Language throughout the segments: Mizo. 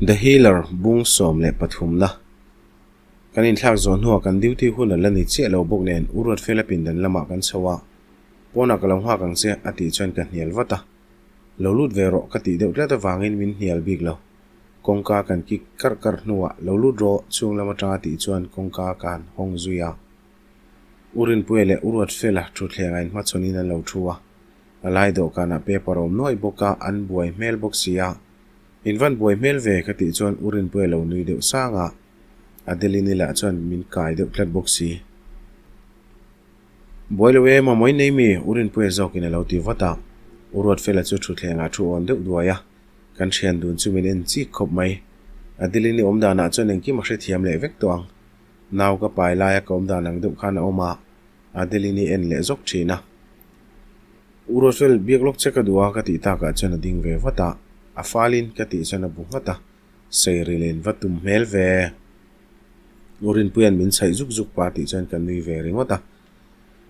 The Healer bung 13 na Kan inthlak zawh hnuah kan duty hun a la ni chiah lo bawk nen U Ruatfela pindan lamah kan chho a, pawnah ka lo nghak ang che a tih chuan ka hnial vat a. Lo lut ve rawh ka tih deuh tlat avangin min hnial bik lo. Kawngka kan kik karh karh hnuah lo lut rawh chhung lam atanga tih chuan kawngka ka han hawng zui a. U Rinpuia leh U Ruatfela thutthleng a inhmachhawnin an lo thu a. A lai dawhkanah paper a awm nuaih bawk a, an buai hmel bawk si a. In van buai hmel ve ka tih chuan U Rinpuia lo nui deuh sang a, Adeline-i lah chuan min kai deuh tlat bawk si. Buai lo e, mamawin nei mi? U Rinpuia zawkin a lo ti vat a. U Ruatfela chu thutthlengah thu awn deuh duai a, kan thian dun chu min en chik khawp mai. Adeline-i awm danah chuan engkim a hrethiam leh vek tawh ang. Nau ka pai laia ka awm dan ang deuh khan a awm a, Adeline-i en leh zawk thin a. U Ruatfel, biak lawk che ka duh a ka tih takah chuan a ding ve vat a, a falin ka tih chuan a bu nghat a, Seirilen va tum hmel ve. U Rinpuia'n min chhaih zuk zuk pah tih chuan ka nui ve ringawt a.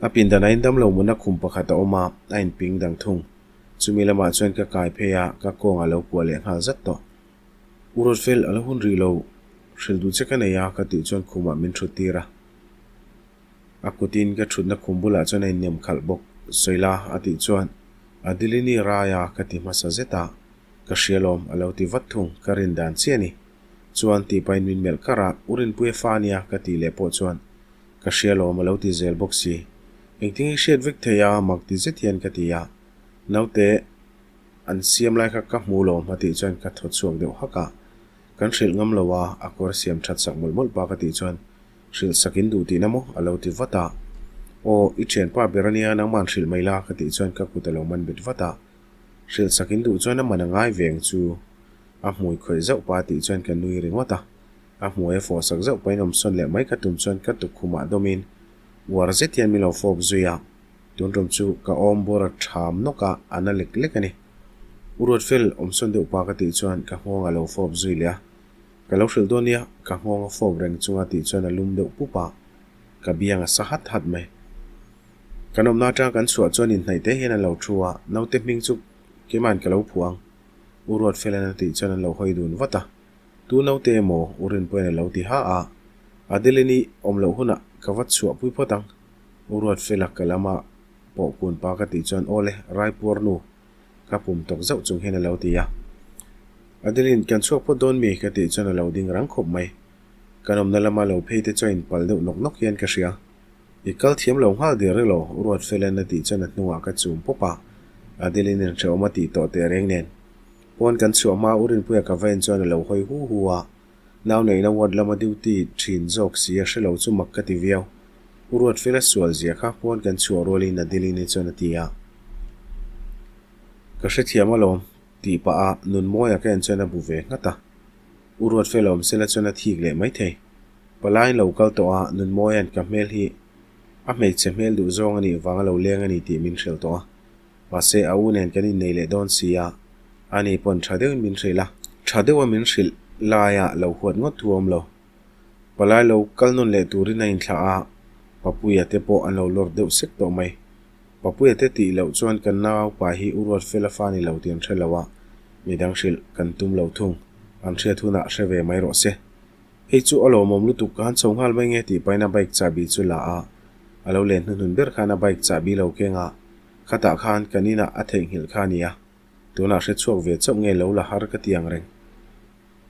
A pindan a indam lo muna khum pakhat a awm a, a inping dang thung. Chumi lamah chuan ka kai phei a, ka kawng a lo kuah leh nghal zat tawh. U Ruatfel, a la hun rih lo, hrilh duh che ka nei a ka tih chuan khumah min thut tir a. A kutin ka thutna khum bulah chuan a innem khalh bawk. Sawila a tih chuan Adeline-i rai a ka ti hmasa zet a, ka hria lawm a lo ti vat thung, ka rin dan chiah a ni. Chuan tih pahin min melh kar a, U Rinpuia fa ania ka tih leh pawh chuan ka hria lawm a lo ti zel bawk si. Engtin i hriat vek thei a mak ti zet hian ka ti a, naute an siam lai kha ka hmu lawm a tih chuan ka thaw chhuak deuh hak a, kan hrilh ngam lo a, a kawr siam that sak mawlh mawlh pa ka tih chuan Hrilh sak in duh tihna maw? A lo ti vat a. Aw, i thianpa ber ania nangma'n hrilh mai la ka tih chuan ka kut a lo man bet vat a. Hrilh sak in duh chuan a man a ngai ve ang chu. A hmui khawih zauh pa tih chuan ka nui ringawt a. A hmui a fawh sak zauh pahin awm sawn leh mai ka tum chuan ka tukkhumah dawmin uar zet hian min lo fawp zui a. Tun tum chu ka awm bawr a tham nawk a, a na lek lek a ni. U Ruatfel, awm sawn deuh pa ka tih chuan ka nghawng a lo fawp zui leh a. Ka lo hrilh dawn nia, ka nghawng a fawp reng chunga tih chuan a lum deuh pup a, ka biang a sa hat hat mai. Kan awmna atanga kan chhuah chuan inhnaih te hian an lo thu a, naute hming chu keimahin ka lo phuh ang, U Ruatfela'n a tih chuan an lo hawi dun vat a. Tu naute emaw U Rinpuia'n a lo ti ha a, Adeline-i awm loh hunah ka va chhuahpui phawt ang, U Ruatfela ka lama pawh kun pa ka tih chuan aw le, Raipuar nu, Ka pum tawk zauh chung hian a lo ti a. Adeline, kan chhuak phawt dawn mi? ka tih chuan a lo ding rang khawp mai. Kan awmna lama lo phei te chuan inpal deuh nawk nawk hian ka hria. I kal thiam lo nghal der elaw? Ruatfela'n a tih chuan a hnungah ka chum pawp a. Adeline in hrehawm a tih tawh teh reng nen. Pawn kan chhuah hma U Rinpuia ka va en chuan a lo hawi hu hu a. Nau neihna ward lama duty thin zawk si a hrelo chu mak ka ti viau. U Ruatfela sual zia kha pawn kan chhuah rualin Adeline-i chuan a ti a. Ka hrethiam alawm tih pah a Nunmawia ka en chuan a bu ve nghat a. U Ruatfela awm sela chuan a thik leh maithei. Palaiin lo kal tawh a, Nunmawia'n ka hmel hi a hmeichhe hmel duh zawng a nih vang a lo leng a ni tih min hrilh tawh a. Mahse a u nen kan innei leh dawn si a, ani pawn tha deuhin min hrilh a. Tha deuha min hrilh laia lo huat ngawt thu a awm lo. Palai lo kal nawn leh turin a inthlah a, Papuia te pawh an lo lawr deuh sek tawh mai. Papuia te tih loh chuan kan naupa hi u Ruatfela fa ni lo tih an hre lo a, midang hrilh kan tum lo thung. An hriat hunah hre ve mai rawh se. Hei chu a lawmawm lutuk ka han chho nghal mai nge tih pahin a bike chahbi chu la a, a lo len hnuhnun ber khan a bike chahbi lo keng a, Khatah khan kan inah a theihnghilh kha a nia, tunah hre chhuak ve chauh nge lo la har ka ti ang reng.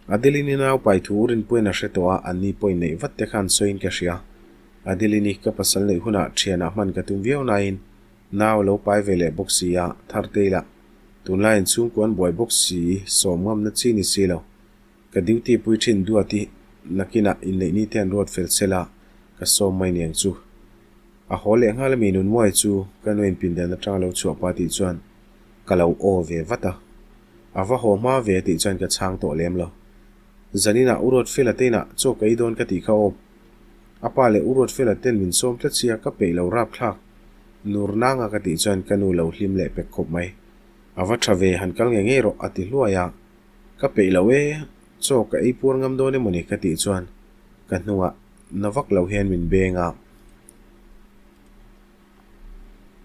Adeline-i nau pai thu u Rinpuia'n a hre tawh a, anni pawhin neih vat te khan sawiin ka hria. Adeline-i ka pasal neih hunah thianah hman ka tum viau nain nau a lo pai ve leh bawk si a, Thartei lah tunlai in chhungkua an buai bawk si, sawm ngamna chi ni si lo. Ka duty pui thin duat i nakinah inneih ni te an ruat fel sela ka sawm mai niang chu. A haw leh nghal ami Nunmuai chu ka nuin pindan atanga lo chhuah pah tih chuan ka lo aw ve vat a. A va haw hma ve tih chuan ka chhang tawh lem lo. Zaninah U Ruatfela te inah chaw ka ei dawn ka tih kha aw. A pa leh U Ruatfela ten min sawm tlat sia ka peih lo rap thlak. Nur nanga ka tih chuan ka nu lo hlim leh pek khawp mai. A va tha ve han kal ngei ngei rawh a ti hluai a. Ka peih lo e, chaw ka ei puar ngam dawn emawni ka tih chuan ka hnungah na vak lo hian min beng a.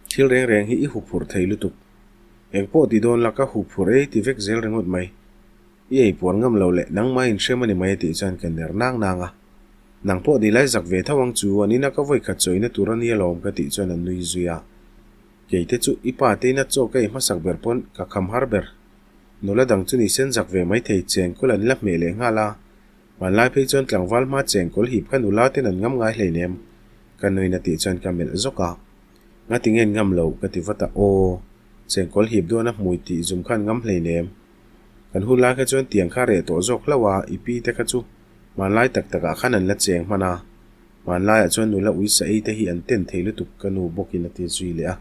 Thil reng reng hi i huphurh thei lutuk. Engpawh ti dawn la ka huphurh ei ti vek zel ringawt mai. I ei puar ngam lo leh nangmah inhrem a ni mai a tih chuan ka ner nang nang a. Nang pawh dilai zak ve tho ang chu, an ina ka vawikhat chawina tur a nia lawm ka tih chuan a nui zui a. Keite chu i pa te ina chaw ka ei hmasak ber pawn ka kham har ber. Nula dang chu ni sen zak ve mai thei chengkawl an la hmeh leh nghal a. Hmanlai phei chuan tlangval hma chengkawl hip kha nula ten an ngam ngai hleinem ka nuin a tih chuan ka melh zawk a. Ngati ngen ngam lo ka ti vat a, aw chengkawl hip dawn a hmui tih zum khan ngam hleinem. Kan hun lai kha chuan tiang kha reh tawh zawk hlauh a, i pi te kha chu hmanlai tak takah khan an la cheng hman a, hmanlaiah chuan nula uisa ei te hi an ten thei lutuk ka nu bawkin a ti zui leh a.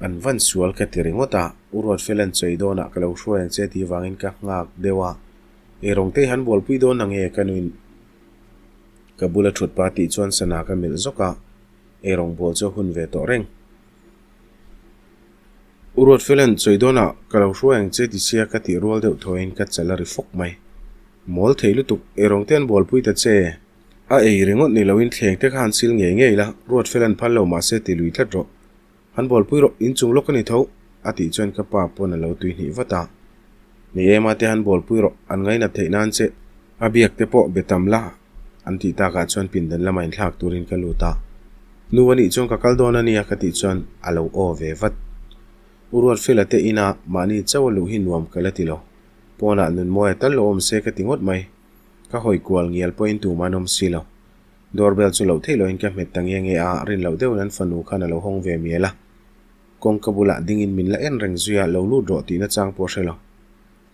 An van sual ka ti ringawt a, U Ruatfela'n chawi dawnah ka lo hruai ang che tih vangin ka nghak deuh a, eirawng te hi han bualpui dawn ang e ka nuin ka bula thut pa tih chuan sana ka melh zawk a, eirawng bual chu a hun ve tawh reng. U Ruatfela'n chawi dawnah ka lo hruai ang che ti sia ka tih rual deuh thawiin ka chal a ri fawk mai. Mawl thei lutuk, eirawng te an bualpui ta che. A ei ringawt ni loin thleng te kha han sil ngei ngei la, Ruatfela'n phal lo mahse ti lui tlat rawh. Han bualpui rawh, inchung lawk a ni tho, a tih chuan ka pa pawn a lo tui hnih vat a. Ni e mate han bualpui rawh, an ngainat theih nan che. A biak te pawh be tam la, an tih takah chuan pindan lama inthlak turin ka lut a. Nu a nih chuan ka kal dawn a nia ka tih chuan a lo aw ve vat. U Ruatfela te ina mahni chauh a luh hi nuam ka la ti lo. Pawnah Nunmawia tal lo awm se ka ti ngawt mai. Ka hawi kual ngial pawhin tumah an awm si lo. Doorbell chu loh theih lohin ka hmet ta nge nge a, rin loh deuhin an fanu khan a lo hawng ve mial a. Kawngka bulah dingin min la en reng zui a, lo lut rawh tihna chang pawh a hre lo.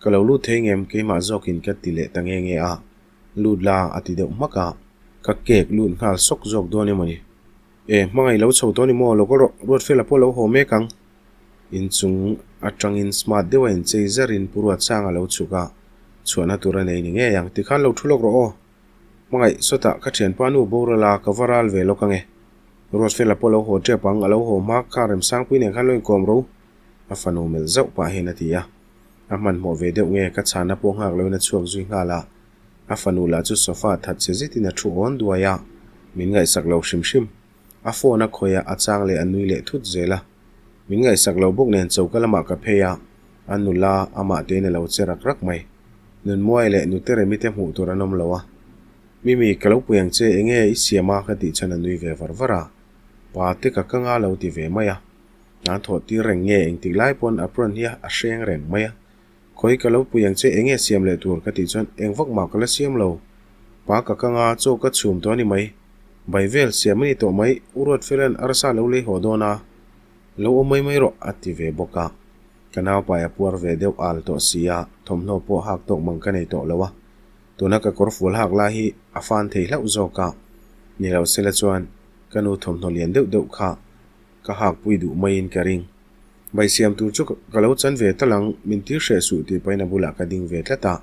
Ka lo lut thei ngem, keimah zawkin ka ti leh ta nge nge a, lut la a ti deuh hmak a. Ka kek lut nghal sawk zawk dawn emaw ni? E, hmangaih lo chho tawh ni maw, lo kal rawh, Ruatfela pawh lo haw mek ang. Inchung atangin smart deuh a inchei zarin Pu Ruatsanga lo chhuk a, chhuahna tur a nei ni ngei ang, tikhan lo thu lawk rawh aw. Hmangaih, sawtah ka thianpa nu boral a, ka va ral ve lawk ange. Ruatfela pawh lo haw tep ang, a lo haw hma kha Remsangpui nen khan lo inkawm ro, a fanu melh zauh pah hian a ti a. A hmanhmawh ve deuh nge ka chhana pawh nghak loin a chhuak zui nghal a, a fanu lah chu sofa that che zetin a thu awn duai a, min ngaihsak lo hrim hrim. A phone a khawih a, a chang leh a nui leh thut zel a. Min ngaihsak lo bawk nen choka lamah ka phei a, a nula amah tein a lo che rak rak mai. Nunmuai leh nute Remi te hmuh tur an awm lo a. Mimi, ka lo pui ang che, enge i siam a? ka tih chuan a nui ve var var a. Pa te ka kanga lo ti ve mai a. Hna thawh tir reng nge engtik lai pawn apron hi a hreng reng mai a. Khawi ka lo pui ang che enge siam leh tur ka tih chuan eng vak mah ka la siam lo. Pa ka kang a, chaw ka chhum tawh a ni mai. Bai vel siam a ni tawh mai, U Ruatfela'n arsa lo lei haw dawn a, lo awm mai mai rawh a ti ve bawk a. Ka naupai a puar ve deuh al tawh si a, thawmhnaw pawh hak tawk mang ka nei tawh lo a. Tuna ka kawr fual hak lai hi a fan thei hlauh zawk a, ni lo sela chuan ka nu thawmhnaw lian deuh deuh kha Ka hakpui duh maiin ka ring. Bai siam tur chu ka lo chan ve tal ang, min tir hreh suh tih pahin a bulah ka ding ve tlat a.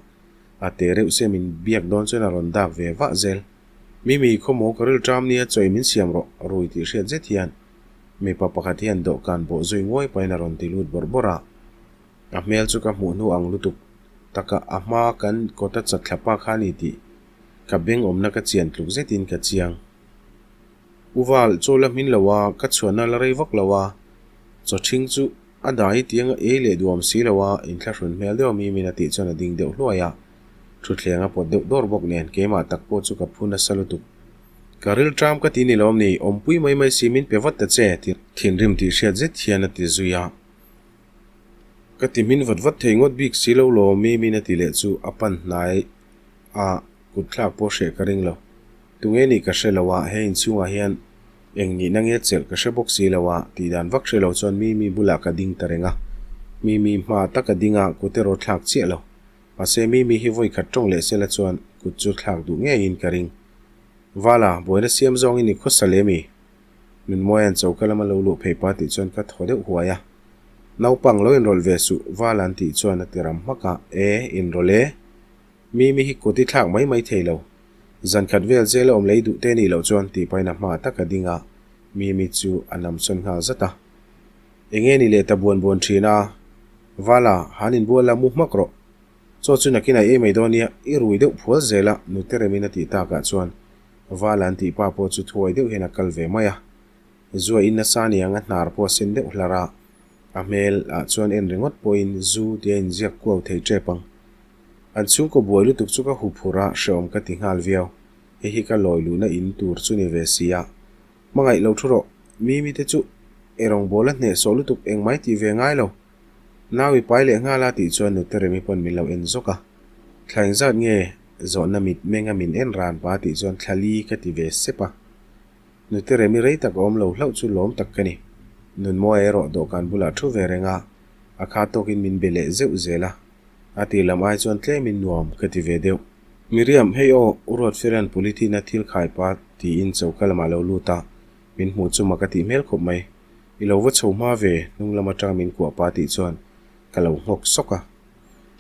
A te reuh se min biak dawn chuan a rawn dak ve vah zel. Mimi, khawmaw ka ril ṭam nia chawi min siam rawh, rui tih hriat zet hian mipa pakhat hian dawhkan bawh zui nguai pahin a rawn ti lut bawrh bawrh a. A hmel chu ka hmuh hnu ang lutuk taka a hma kan kawta chatthla pa kha a ni tih ka beng awmna ka chian tluk zetin ka chiang. U Val, chaw la hmin lo a, ka chhuanna la rei vak lo a, chaw ṭhing chu a dai tiang a ei leh duam si lo a, inthlahrun hmel deuh a mi min a tih chuan a ding deuh hluai a, thutthleng a pawt deuh dawr bawk nen keimah tak pawh chu ka phu nasa lutuk. Ka ril ṭam ka ti ni lo am ni, awmpui mai mai si min pe vat ta che, thinrim tih hriat zet hian a ti zui a. Ka ti hmin vat vat thei ngawt bik si lo law mi min a ti leh chu a pan hnai a kut thlak pawh hreh ka ring lo. Tunge nih ka hre lo a, he inchhungah hian eng nihna nge chelh ka hre bawk si lo a, tih dan vak hre lo chuan Mimi bulah ka ding ta reng a. Mimi hma tak a ding a, kut erawh thlak chiah lo. Mahse Mimi hi vawi khat tawng leh sela chuan kut chu thlak duh ngeiin ka ring. Vala, buaina siam zawngin i khawsa leh mi? Nunmawia'n choka lama lo luh phei pa tih chuan ka thaw deuh huai a. Naupang lo inrawlh ve suh, Vala'n tih chuan a ti ram hmak a, E, inrawlh e. Mimi hi kut i thlak mai mai thei lo. Zan khat vel zel a awm lei duh te nih loh chuan tih pahin a hma tak a ding a, Mimi chu a nam sawn nghal zat a. Enge ni leh ta buan buan thin a? Vala, han inbual la mu hmak rawh. Chaw chu nakin a ei mai dawn nia, i rui deuh phual zel a, nute remin a tih takah chuan Vala an tih pa pawh chu thuai deuh hian a kal ve mai a. Zua in nasa niang a hnar pawh a sen deuh hlar a. A hmel ah chuan en ringawt pawhin zu tia inziak kuau thei tep ang. An chhungkaw buai lutuk chu ka hu phurh a, hreawm ka ti nghal viau. Hei hi ka lawi luhna in tur chu ni ve si a. Hmangaih lo thu rawh, Mimi te chu e rawngbawla hnehsawh lutuk engmai tih ve ngai lo. Nau i pai leh nghal a tih chuan Nute Remi pawn min lo en zawk a. Thla engzat nge zawhna mit menga min en ran pa tih chuan thla li ka ti ve sep a. Nute Remi rei tak a awm lo hlauh chu lawm tak ka ni. Nunmawia erawh dawhkan bulah thu ve reng a, a kha tawkin min be leh zeuh zel a. A tir lam ai chuan tlemin nuam ka ti ve deuh. Miriam, hei aw, U Ruatfela'n polythene-a thil khai pa tiin choka lamah lo lut a, min hmuh chu mak a tih hmel khawp mai. I lo va chho hma ve, hnung lam atanga min kuah pa tih chuan ka lo nghawk sawk a.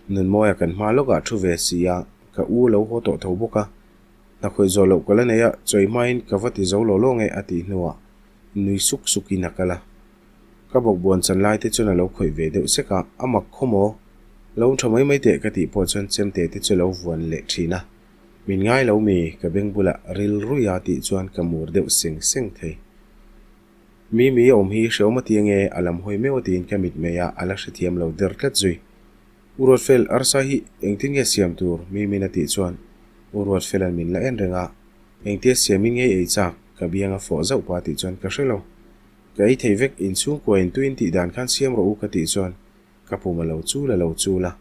Nunmawia kan hma lawkah thu ve si a, ka u a lo haw tawh tho bawk a. Hna khawih zawh loh ka la nei a, chawi hmain ka va ti zo lo lo nge a tih hnuah nui suk sukin a kal a. Ka bawk buan chan lai te chuan a lo khawih ve deuh sek a, a mak khaw maw? Lo tha mai mai teh ka tih pawh chuan chemte te chu a lo vuan leh thin a. Min ngai lo mi, ka beng bulah ril ruih a tih chuan ka mur deuh seng seng thei. Mimi a awm hi hreawm a ti ange, a lam hawi meuh a tiin ka mit mai a, a la hrethiam lo der tlat zui. U Ruatfel, arsa hi engtin nge siam tur? Mimi'n a tih chuan U Ruatfela'n min la en reng a, Engtia siamin ngei ei chak? Ka biang a fawh zauh pa tih chuan ka hre lo. Ka ei thei vek, inchhungkua in tuin tih dan khan siam rawh u ka tih chuan ka pum a lo chul a lo chul a,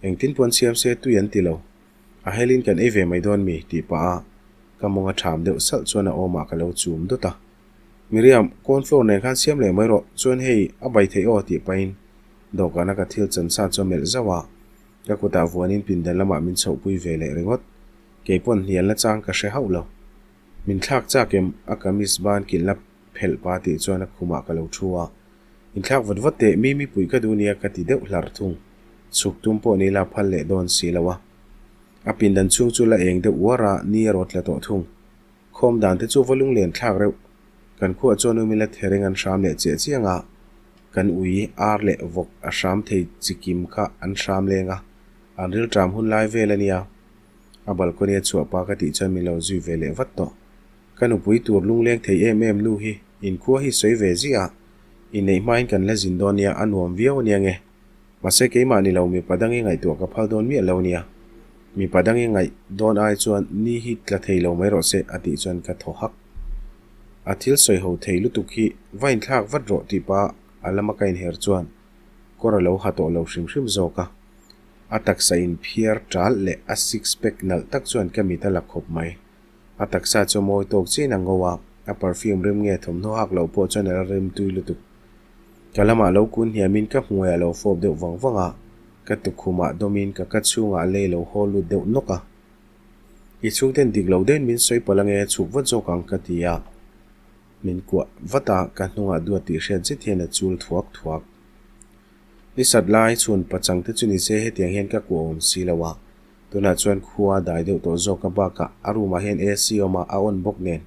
engtin pawn siam se tui an ti lo. A helin kan ei ve mai dawn mi? tih pah a ka mawng a ṭham deuh salh chuan a awmah ka lo chum dawt a. Miriam, corn flour nen khan siam leh mai rawh, chuan hei a bai theih aw tih pahin dawhkana ka thil chan sa chu a melh zauh a, ka kutah vuanin pindan lamah min chhohpui ve leh ringawt. Kei pawn hnialna chang ka hre hauh lo. Min thlak chak em? A kamis ban kilhna phelh pa tih chuan a khumah ka lo thu a. Inthlak vat vat teh, Mimi puih ka duh nia ka ti deuh hlar thung. Chhuk tum pawh ni la phal leh dawn si lo a. A pindan chhung chu la eng deuh uar a, ni a rawt la tawh thung. Khawm dan te chu va lunglen thlak reuh. Kan khuah chuan umi la thereng an hram leh chiah chiang a, kan ui, ar leh vawk a hram thei chikim kha an hram leng a, an rilṭam hun lai vel a nia. A balcony a chhuah pa ka tih chuan min lo zui ve leh vat tawh. Ka nupui tur lungleng thei em em nu hi inkhua hi sawi ve ziah a, inneih hmain kan la zin dawn nia, a nuam viau ania nge. Mahse keimah ni lo mipa dangi ngaihtuah ka phal dawn miah lo nia. Mipa dangi ngaih dawn ai chuan ni hi tla thei lo mai rawh se a tih chuan ka thaw hak. A thil sawi ho thei lutuk hi va inthlak vat rawh tih pa a lama ka inher chuan kawr a lo ha tawh lo hrim hrim zawk a. A taksa inphiar ṭalh leh a six pack nalh tak chuan ka mit a la khawp mai. A taksa chu mawi tawk chiahin a ngo a, a perfume rim nge thawmhnaw hak loh pawh chuan a la rim tui lutuk. Ka lamah lo kun hniamin ka hmuaiah lo fawp deuh vang vang a, ka tukhumah dawmin ka ka chhungah lei lo haw lut deuh nawk a. I chhungten dik lo deuhin min sawi palh ange chhuk vat zawk ang ka ti a, min kuah vat a, ka hnungah duat tih hriat zet hian a chul thuak thuak. Ni sat lai chhun pachang te chu ni se hetiang hian ka kuah awm si lo a, Tunah chuan khua a dai deuh tawh zawk a bakah a room ah hian AC awm a, a on bawk nen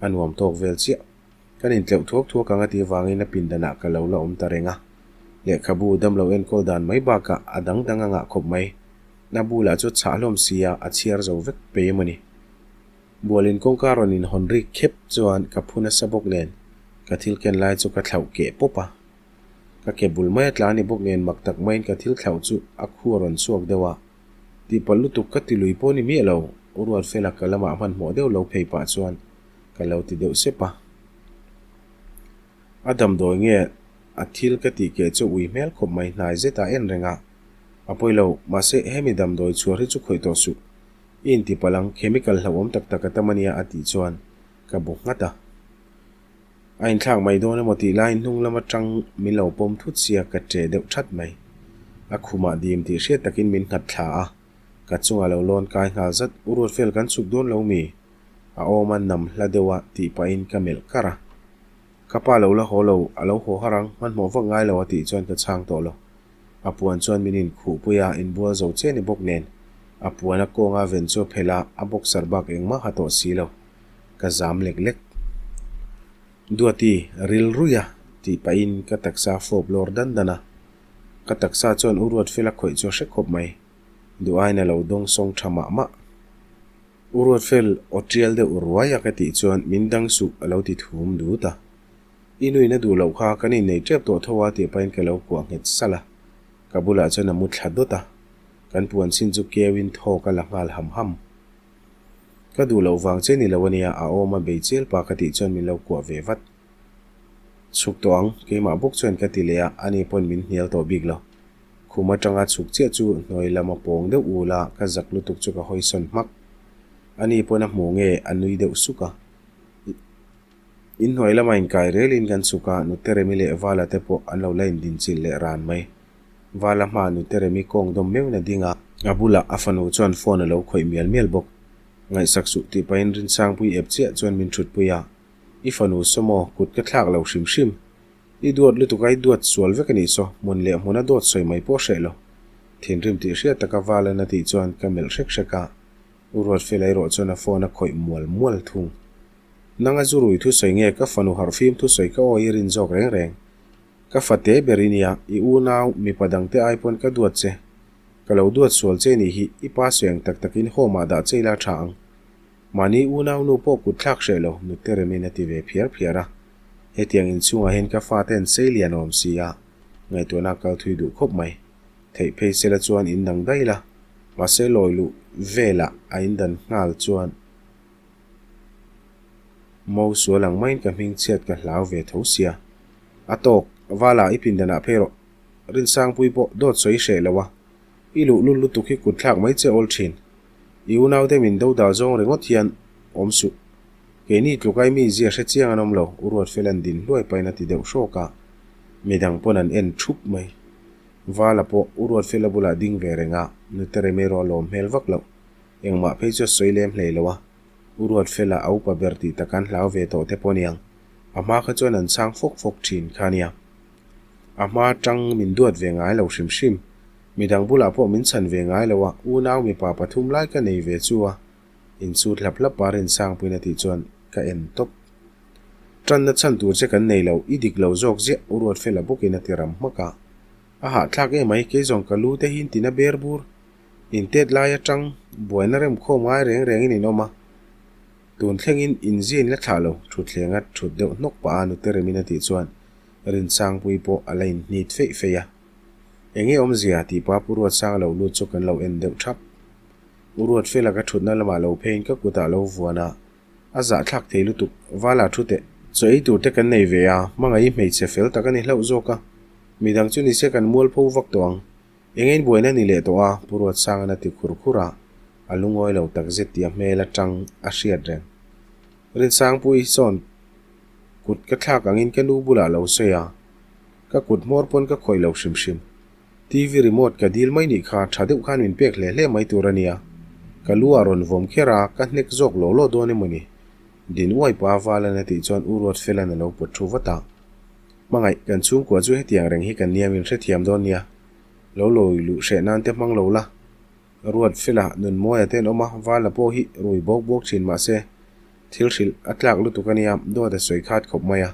a nuam tawk vel chiah. Kan intleuh thuak thuak ang a tih avangin a pindanah ka lo la awm ta reng a. Lehkhabu damlo enkawl dan mai bakah a dang dang a ngah khawp mai. Na bulah chu chhah hlawm si a, a chhiar zo vek pei emaw ni. Bualin kawngka rawn inhawn rik khep chuan ka phu nasa bawk nen ka thil ken lai chu ka thlauh keh pawp a. Ka ke bul mai a tla ni bawk nen mak tak maiin ka thil thlauh chu a khu a rawn chhuak deuh a. Tihpalh lutuk ka ti lui pawh ni miah lo, U Ruatfela ka lamah hmanhmawh deuh lo phei pah chuan ka lo ti deuh sep a. A damdawi nge a thil ka tih keh chu ui hmel khawp mai hnai zet ah en reng a. A pawi lo, mahse hemi damdawi chhuar hi chu khawih tawh suh. I intipalh ang, chemical hlauhawm tak tak a tam a nia a tih chuan ka bu nghat a. A inthlak mai dawn emaw tih laiin hnung lam atang min lo pawm thut sia ka che deuh that mai. A khumah dim tih hriat takin min nghat thla a, ka chungah lo lawn kai nghal zat, U Ruatfel kan chhuk dawn lo mi? A awm a nam hla deuh a tih pahin ka melh kar a. Ka pa lo la haw lo, a lo haw har ang, hmanhmawh vak ngai lo a tih chuan ka chhang tawh lo. A puan chuan min inkhuhpui a, inbual zo che ni bawk nen. A puan a kawnga ven chu a phelh a, a boxer bak engmah ha tawh si lo. Ka zam lek lek. Duati, ril ruih a, tih pahin ka taksa fawp lawr dan dan a. Ka taksa chuan U Ruatfela khawih chu a hre khawp mai. Duh aiin a lo dawng sawng tha mah mah. U Ruatfel aw tial deuh ruai a ka tih chuan min dang suh a lo ti thum dut a. I nuin a duh loh kha kan innei tep tawh tho a tih pahin ka lo kuah nghet salh a. Ka bulah chuan a mu thla dawt a. Kan puan chin chu keuin thawk a la nghal ham ham. Ka duh loh vang che ni lo ania, a awm a bei chial pa ka tih chuan min lo kuah ve vat. Chhuk tawh ang, keimah bawk chuan ka ti leh a, ani pawn min hnial tawh bik lo. Khum atanga chhuk chiah chu hnuai lam a pawng deuh ul a, ka zak lutuk chu ka hawi sawn hmak. Ani pawn a hmuh nge a nui deuh suk a. In hnuai lama inkai relin kan chhuk a, Nute Remi leh Vala te pawh an lo la indinchilh leh ran mai. Vala hmaah Nute Remi kawng dawm meuhin a ding a. A bulah a fanu chuan phone a lo khawih mial mial bawk. Ngaihsak suh tih pahin Rinsangpui ep chiah chuan min thutpui a, I fanu sawmaw kut ka thlak lo hrim hrim. I duat lutuk a i duat sual vek a nih saw, hmun leh hmuna dawt sawi mai pawh hreh lo. Thinrim tih hriat taka Valan a tih chuan ka melh hrek hrek a, U Ruatfela erawh chuan a phone a khawih mual mual thung. Nanga zu rui thusawi nge ka fanu harhfim thusawi ka awi i rin zawk reng reng. Ka fate ber i nia, i unau mipa dangte ai pawn ka duat che. Ka lo duat sual che nih hi, i pa sawi ang tak takin home ah dah che ila tha ang. Mahni unau nu pawh kut thlak hreh lo, nute remin a ti ve phiar phiar a. Hetiang inchhungah hian ka fate an sei lian awm si a, ngaihtuahna a kal thui duh khawp mai. Theih phei sela chuan in dang daih la, mahse lawi luh velah a in dan nghal chuan Mo sual ang maiin ka hming chhiat ka hlau ve tho sia. A tawk, Vala i pindanah phei rawh. Rinsangpui pawh dawt sawi hreh lo a, i luhlul lutuk hi kut thlak mai che awl thin. I unaute min do dal zawng ringawt hian awm suh. Keini tlukai mi zia hre chiang an awm lo, U Ruatfela'n din hluai pahin a ti deuh hrawk a. Midang pawn an en thup mai. Vala pawh U Ruatfela bulah ding ve reng a, nute rem erawh a lawm hmel vak loh. Engmah phei chu a sawi lem hlei lo a, U Ruatfela a upa ber tih tak an hlau ve tawh te pawh aniang. A hma kha chuan an chhang fawk fawk thin kha ania. A hma tang min duat ve ngai lo hrim hrim. Midang bulah pawh min chhan ve ngai lo a, unau mipa pathum lai ka nei ve chu a, insut hlap hlap a Rinsangpuiin a tih chuan ka en tawp. Tanna chhan tur che kan nei lo, i dik lo zawk ziah U Ruatfela bawkin a ti ram hmak a. A hahthlak emai, kei zawng ka lu te hi in tina ber bur. Intet lai atang buaina remkhawm ngai reng rengin in awm a, tun thlengin inzia in la thlah lo, thutthleng a thut deuh hnawk pah a nute remin a tih chuan Rinsangpui pawh a la inhnit feih feih a. Enge awmzia tih pa Pu Ruatsanga lo lut chu kan lo en deuh thap. U Ruatfela ka thutna lamah lo pheiin ka kutah lo vuan a, a zahthlak thei lutuk, Vala thu teh. Chaw ei tur te kan nei ve a, hmangaih hmeichhe fel tak a ni hlauh zawk a, midang chu nise kan mualpho vak tawh ang. Eng inbuaina ni leh tawh a, Pu Ruatsanga'n a ti khur khur a, a lungawi lo takzet tih a hmel atang a hriat reng. Rinsangpuii sawn kut ka thlak angin ka nu bulah lo sawi a, ka kut hmawr pawn ka khawih lo hrim hrim. TV remote ka dil mai nih kha tha deuh khan min pek hle hle mai tur a nia. Ka lu ah rawn vawm kher a, ka hnek zawk law law dawn emaw ni? Din uai pa Valan a tih chuan U Ruatfela'n a lo pawt thu vat a. Hmangaih, kan chhungkua chu hetiang reng hi kan nia min hrethiam dawn nia. Lo lawi luh hreh nan te hmang lo la. Ruatfela, Nunmawia te an awm a, Vala pawh hi rui bawk bawk thin mahse thil hrilh a tlak lutuk a nia, dawt a sawi khat khawp mai a.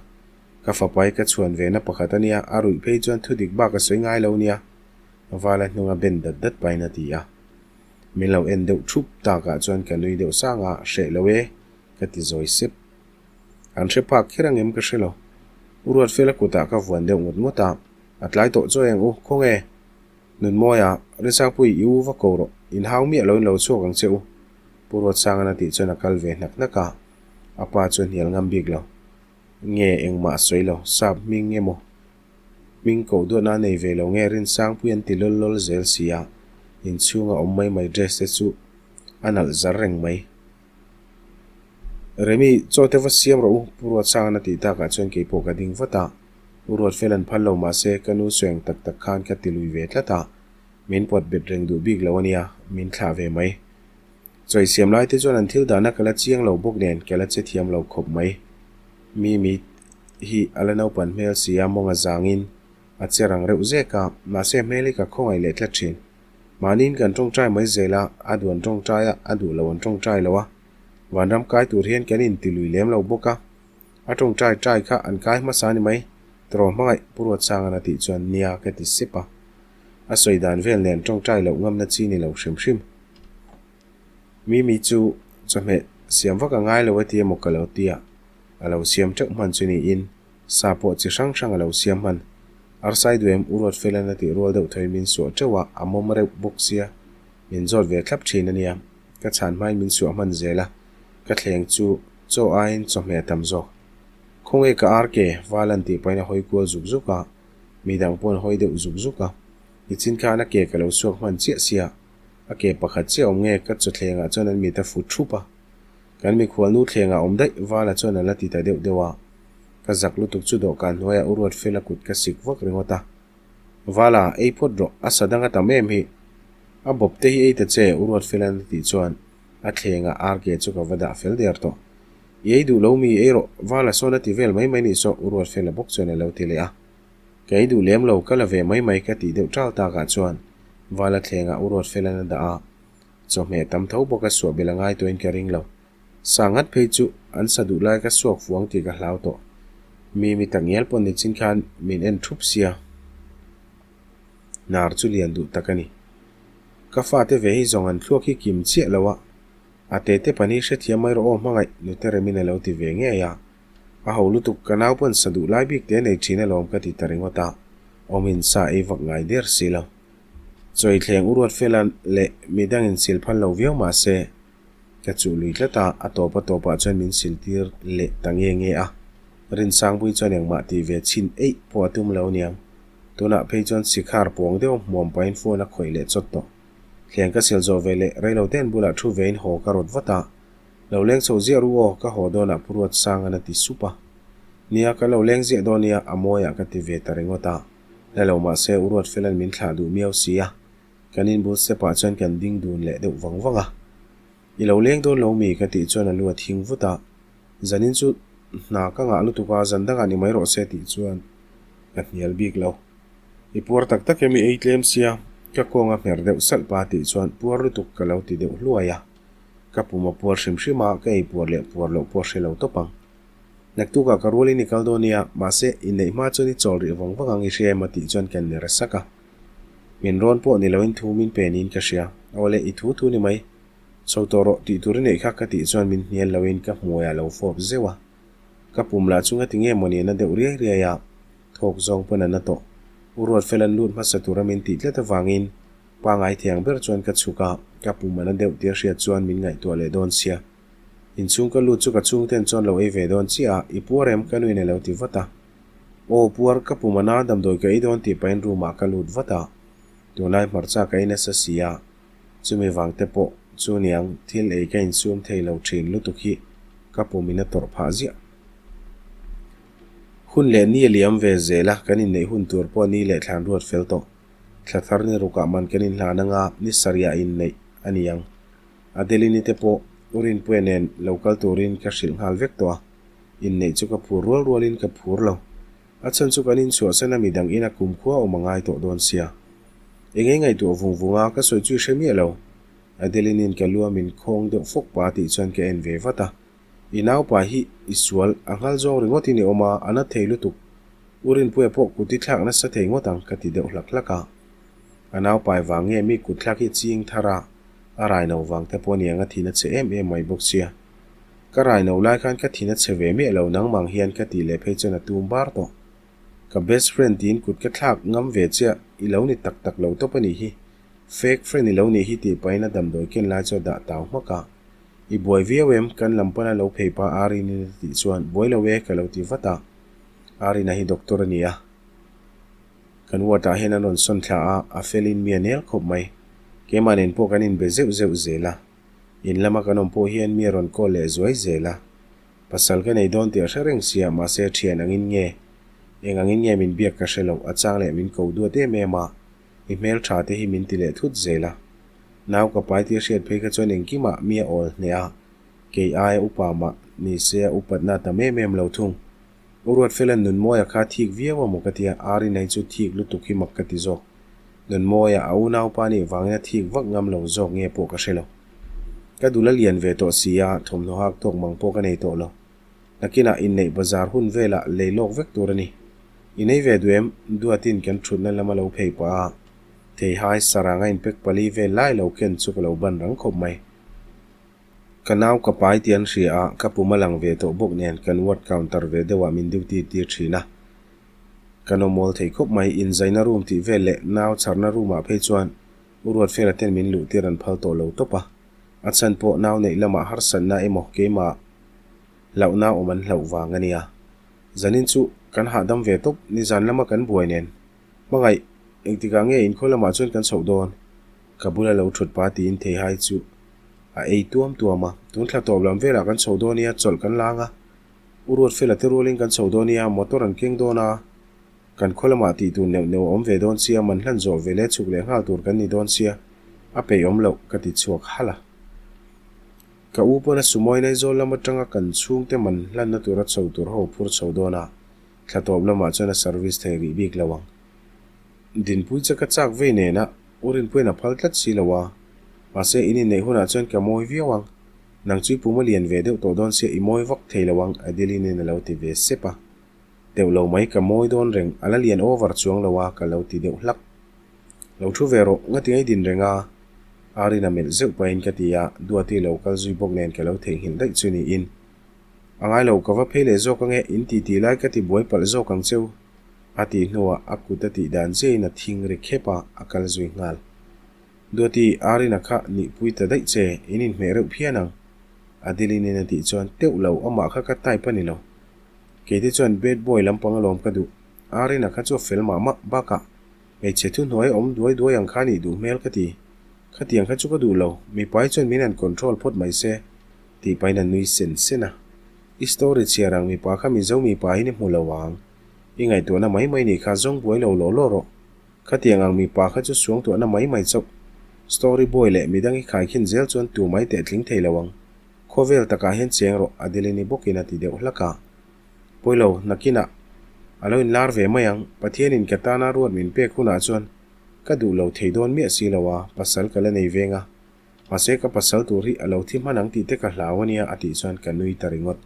Ka fapai ka chhuan ve na pakhat a nia, a ruih phei chuan thudik bak a sawi ngai lo nia, Vala hnunga ben dat dat pahin a ti a. Min lo en deuh thup takah chuan ka nui deuh sang a, hreh lo e, ka ti zawi sep. An hre phak kher angem ka hre lo. U Ruatfela kutah ka vuan deuh ngawt ngawt a, a tlai tawh chawi ang u, khawnge? Nunmawia, Rinsangpui i u va ko rawh, inhau miah loin lo chhuak ang che u, Pu Ruatsanga'n a tih chuan a kal ve hnak hnak a, a pa chu a hnial ngam bik lo. Nge engmah a sawi lo, sap hming emaw hming koh duatna a nei ve lo nge Rinsangpui an ti lawl lawl zel si a, inchhunga awm mai mai dress te chu a nalh zar reng mai. Remi, chaw te va siam rawh u, Pu Ruatsanga'n a tih takah chuan kei pawh ka ding vat a. U Ruatfela'n phal lo mahse ka nu sawi ang tak tak khan ka ti lui ve tlat a, min pawt bet reng duh bik lo a nia, min thlah ve mai. Chawi siam lai te chuan an thil dahna ka la chiang lo bawk nen ka la che thiam lo khawp mai. Mimi hi a la naupan hmel si a, mawnga zangin a che rang reuh zek a, mahse hmel hi ka khawngaih leh tlat thin. Mahniin kan tawngtai mai zel a, a duh an tawngtai a, a duh lo an tawngtai lo a. Vanram kai tur hian kan inti lui lem lo bawk a. A tawngtai tai kha an kai hmasa a ni mai, tawraw hmangaih Pu Ruatsanga'n a tih chuan nia ka ti sep a. A sawi dan vel nen tawngtai loh ngamna chi ni lo hrim hrim. Mimi chu chawhmeh siam vak a ngai lo a ti emaw ka lo ti a, a lo siam teuh hman chu niin. Sa pawh chi hrang hrang a lo siam hman. Arsai duem U Ruatfela'n a tih rual deuh thawiin min suah teuh a, a mawm reuh bawk sia. Min zawt ve thlap thin a nia. Ka chhan hmain min suah hman zel a, ka thleng chu chaw aiin chawhmeh a tam zawk. Khawnge ka ar ke? Val an tih pahin a hawi kual zuk zuk a, mi dang pawh an hawi deuh zuk zuk a. Nichin khan a ke ka lo suak hman chiah sia, a ke pakhat chiah awm nge ka chawthlengah chuan an mit a fut thup a. Kan mikhualnu thlengah awm daih Vala chuan a la ti ta deuh deuh a. Ka zak lutuk chu dawhkan hnuaiah u Ruatfela kut ka sik vak ringawt a. Vala, ei phawt rawh, a sa dang a tam em hi. A bawp te hi ei ta che, u Ruatfela'n a tih chuan a thlengah ar ke chu ka va dah fel der tawh. I ei duh lo mi, ei rawh, Vala sawn a ti vel mai mai nih saw, u Ruatfela bawk chuan a lo ti leh a. Ka ei duh lem lo, ka la ve mai mai ka tih deuh ṭal takah chuan Vala thlengah u Ruatfela'n a dah a. Chawhmeh tam tho bawk a suah belh a ngai tawhin ka ring lo. Sa ngat phei chu an sa duh lai ka suak fuang tih ka hlau tawh. Mi mi tak ngial pawh nichin khan min en thup sia. Hnar chu lian duh tak a ni. Ka fate ve hi zawng an thluak hi kim chiah lo a, a tete pahnih hrethiam mai rawh aw hmangaih nute remin a lo ti ve ngei a. A ho lutuk ka nau pawn sa duh lai bik te nei thin alawm ka ti ta ringawt a, awmin sa ei vak ngai der si lo. Chawithleng u Ruatfela leh midang in sil phal lo viau mah se, ka chuh lui tlat a, a tawp a tawpah chuan min sil tir leh ta nge nge a. Rinsangpui chuan engmah tih ve chhin eih pawh a tum lo aniang. Tunah phei chuan sikhar puang deuh hmuam pahin phone a khawih leh chawt tawh. Thleng ka sil zawh ve leh reilote an bulah thu vein haw ka rawt vat a. Lo leng chho ziah ru aw, ka haw dawnah Pu Ruatsanga'n a ti sup a. Nia, ka lo leng ziah dawn nia, a mawiah ka ti ve ta ringawt a. La lo mahse U Ruatfela'n min thlah duh miau si a, kan inbul step ah chuan kan ding dun leh deuh vang vang a. I lo leng dawn lo mi? ka tih chuan a lu a thing vut a, zanin chu hna ka ngah lutuk a, zan dangah ni mai rawh se tih chuan ka hnial bik lo. I puar tak tak em i ei tlem sia, ka kawng a hmer deuh salh pa tih chuan puar lutuk ka lo ti deuh hluai a. Ka pum a puar hrim hrim a, ka ei puar leh puar loh pawh hre lo tawp ang. Naktukah ka rualin i kal dawn nia, mahse, inneih hma chuan i chawl rih vang vang ang i hria em a tih chuan kan ner sak a. Min rawn pawh ni loin thu min pe niin ka hria. Awle, i thu thu ni mai. Chho tawh rawh tih tur i neih kha ka tih chuan min hnial loin ka hmuaiah lo fawp zeuh a. Ka pum lah chu ngati nge mawni a na deuh riai riai a, thawk zawng pawn a na tawh. U Ruatfela'n lut hmasa tura min tih tlat avangin pangai thiang ber chuan ka chhuk a, ka pum a na deuh tia hriat chuan min ngaihtuah leh dawn sia. Inchhung ka lut chu ka chhungten chuan lo ei ve dawn chiah a, i puar em? Ka nuin a lo ti vat a. Aw puar, ka pum a na, damdawi ka ei dawn tih pahin room ah ka lut vat a. Tunlai hmarcha ka ei nasa si a, chumi vang te pawh chu niang thil ei ka insum thei lo thin lutuk hi ka pum in a tawrh phah ziah. Hun leh ni a liam ve zel a, kan inneih hun tur pawh ni leh thlan ruat fel tawh. Thla thar ni rukah man kan inhlan anga ni sarih ah inneih a ni ang. Adeline-i te pawh U Rinpuia nen lo kal turin ka hrilh nghal vek tawh a, inneih chu ka phur rual rualin ka phur lo. A chhan chu kan inchhuahsan a midang ina kumkhua awm a ngai tawh dawn sia. Eng ei ngaihtuah vung vung a, ka sawi chu i hre miah lo. Adeline-i'n ka lu a min khawng deuh fawk pa tih chuan ka en ve vat a. I naupa hi i sual, a nghal zawng ringawtin i awm a, a na thei lutuk. U Rinpuia pawh kut i thlak nasa thei ngawt ang ka ti deuh hlak hlak a. A naupai vang nge mi kut thlak hi ching thar a, A rai no vang te pawh aniang a thin a chhe em em mai bawk sia. Ka rai no lai khan ka thin a chhe ve miah lo nangmang hian ka tih leh phei chuan a tum bar tawh. Ka best friend tiin kut ka thlak ngam ve chiah i lo ni tak tak lo tawp a nih hi. Fake friend i lo nih hi tih pahin a damdawi ken lai chu a dah tau hmak a. I buai viau em? Kan lam pana lo phei pa Arin-in a tih chuan buai lo e ka lo ti vat a. Arin-a hi doctor a ni a. Kan ward ah hian an rawn sawn thla a, a felin mi a nel khawp mai. Keimah nen pawh kan inbe zeuh zeuh zel a. In lama kan awm pawh hian mi a rawn call leh zuai zel a. Pasal ka nei dawn tih a hre reng sia, mahse thian angin nge, eng angin nge min biak ka hre lo, a chang leh min ko duat em em a, i hmel tha te hi min ti leh thut zel a. Nau ka pai tih a hriat phei kha chuan engkimah mi a awl hneh a, kei aia upa mah ni se a upatna a tam em em lo thung. U Ruatfela'n Nunmawia kha thik viau a maw ka tia, Arinai chu thik lutuk hi mak ka ti zawk. Nunmawia a unaupa nih vangin a thik vak ngam lo zawk nge pawh ka hre lo. Ka dul a lian ve tawh si a, thawmhnaw hak tawk mang pawh ka nei tawh lo. Nakinah inneih bazar hun velah lei lawk vek tur a ni. I nei ve duh em? Duatin kan thutna lam a lo phei pah a, theihai sarang a inpek pali vel lai lo ken chu ka lo ban rang khawp mai. Ka nau ka pai tih an hria a, ka pum a lang ve tawh bawk nen kan ward counter ve deuhah min duty tir thin a. Kan awm awl thei khawp mai, inzaina room tih vel leh nau chharna room ah phei chuan U Ruatfela ten min luh tir an phal tawh lo tawp a. A chhan pawh nau neih lamah harsatna emaw keimah hlauhna awm an hlauh vang a nia. Zanin chu kan hahdam ve tawp, nizan lama kan buai nen. Hmangaih, engtikah nge inkhaw lamah chuan kan chhoh dawn? Ka bula lo thut pa tiin theihai chu a ei tuam tuam a. Tun thla tawp lam velah kan chho dawn nia, chawlh kan lang a. U Ruatfela te rualin kan chho dawn nia, motor an keng dawn a. Kan khaw lamah tih tur neuh neuh a awm ve dawn sia, man hlan zawh ve leh chhuk leh nghal tur kan ni dawn sia, a peih awm loh ka ti chhuak halh a. Ka u pawn a sumawi Naizawl lam atanga kan chhungte man hlanna tura chho tur ho phur chho dawn a, thla tawp lamah chuan a service thei rih bik lo ang. Dinpui che ka chak vei nena u Rinpuiin a phal tlat si lo a, mahse in inneih hunah chuan ka mawi viau ang. Nang chu i pum a lian ve deuh tawh dawn sia i mawi vak thei lo ang Adeline-in a lo ti ve sep a. Deuh lo mai ka mawi dawn reng, a la lian over chuang lo a ka lo ti deuh hlak. Lo thu ve rawh, ngati ngai din reng a? Arin a melh zeuh pahin ka ti a, Duati lo kal zui bawk nen ka lo theihnghilh daih chu niin. A ngai lo, ka va phei leh zawk ange, in ti ti lai ka ti buai palh zawk ang cheu, a tih hnuah a kut a tih dan chiahin a thing ri khep a, a kal zui nghal. Duati, Arina kha nihpui ta daih che, in inhmeh reuh phian ang, Adeline-in a tih chuan teuh lo, amah kha ka type a ni lo. Keite chuan bad boy lampang alawm ka duh, Arina kha chu a fel mah mah, bakah hmeichhe thuhnuai awm duai duai ang kha nih duh hmel ka ti. Khatiang kha chu ka duh lo, mipai chuan min han control phawt mai se. Tih pahin a nui sen sen a. I story chhiar ang mipa kha Mizo mipa in i hmu lo ang. I ngaihtuahna mai mai nih kha zawng buai lo law law rawh. Khatiang ang mipa kha chu suangtuahna mai mai chauh. Story boy leh midang i khaikhin zel chuan tu mai teh tling thei lo ang. Khawvel takah hian cheng rawh Adeline-i bawkin a ti deuh hlak a. Pawilo, nakinah a lo inlar ve mai ang. Pathianin ka tana ruat min pek hunah chuan ka duh lo thei dawn miah si lo a, pasal ka la nei veng a. Mahse ka pasal tur hi a lo thi hman ang tih te ka hlau a nia a tih chuan ka nui ta ringawt.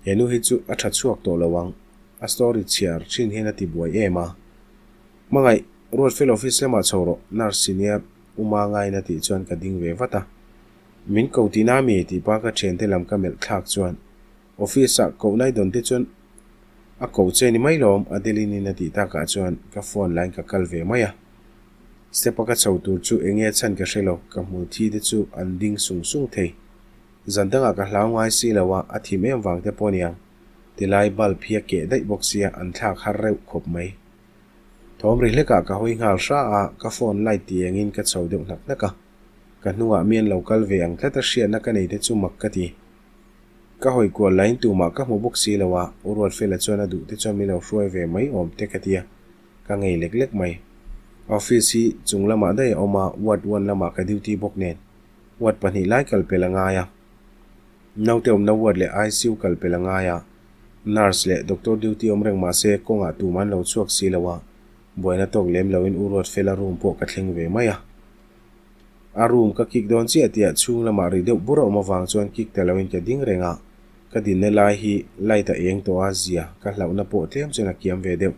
He nu hi chu a tha chhuak tawh lo ang, a story chhiar thin hian a ti buai em a. Hmangaih, Ruatfel office lamah chho rawh, nurse senior Uma ngaiin a tih chuan ka ding ve vat a. Min ko tihna mi tih pa ka thiante lam ka melh thlak chuan office ah koh nai dawn te chuan a ko che ni mai lawm Adeline in a tih takah chuan ka phone lain ka kal ve mai a. Step a ka chho tur chu eng nge chhan ka hre lo, ka hmul thi te chu an ding sung sung thei. Zan dangah ka hlau ngai si lo a, a thim em vang te pawh aniang. Tilai bulb hi a keh daih bawk sia, an thlak har reuh khawp mai. Thawm ri hlekah ka hawi nghal hra a, ka phone light ti engin ka chho deuh hnak hnak a. Ka hnungah mi an lo kal ve ang tlat a hriatna ka nei te chu mak ka ti. Ka hawi kual lain tumah ka hmu bawk si lo a, U Ruatfela chuan a duh te chuan min lo hruai ve mai awm te ka ti a. Ka ngei lek lek mai. Office hi chung lamah daih a awm a, ward one lamah ka duty bawk nen. Ward pahnih lai kal pel a ngai a. Naute awmna ward leh ICU kal pel a ngai a. Nurse leh doctor duty awm reng mah se kawngah tum an lo chhuak si lo a, buaina tawk lem loin U Ruatfela room pawh ka thleng ve mai a. A room ka kick dawn chiah tihah chhung lamah ri deuh bur a awm avang chuan kick ta loin ka ding reng a, ka dinna lai hi light a eng tawh a, zia ka hlauhna pawh tlem chuan a kiam ve deuh.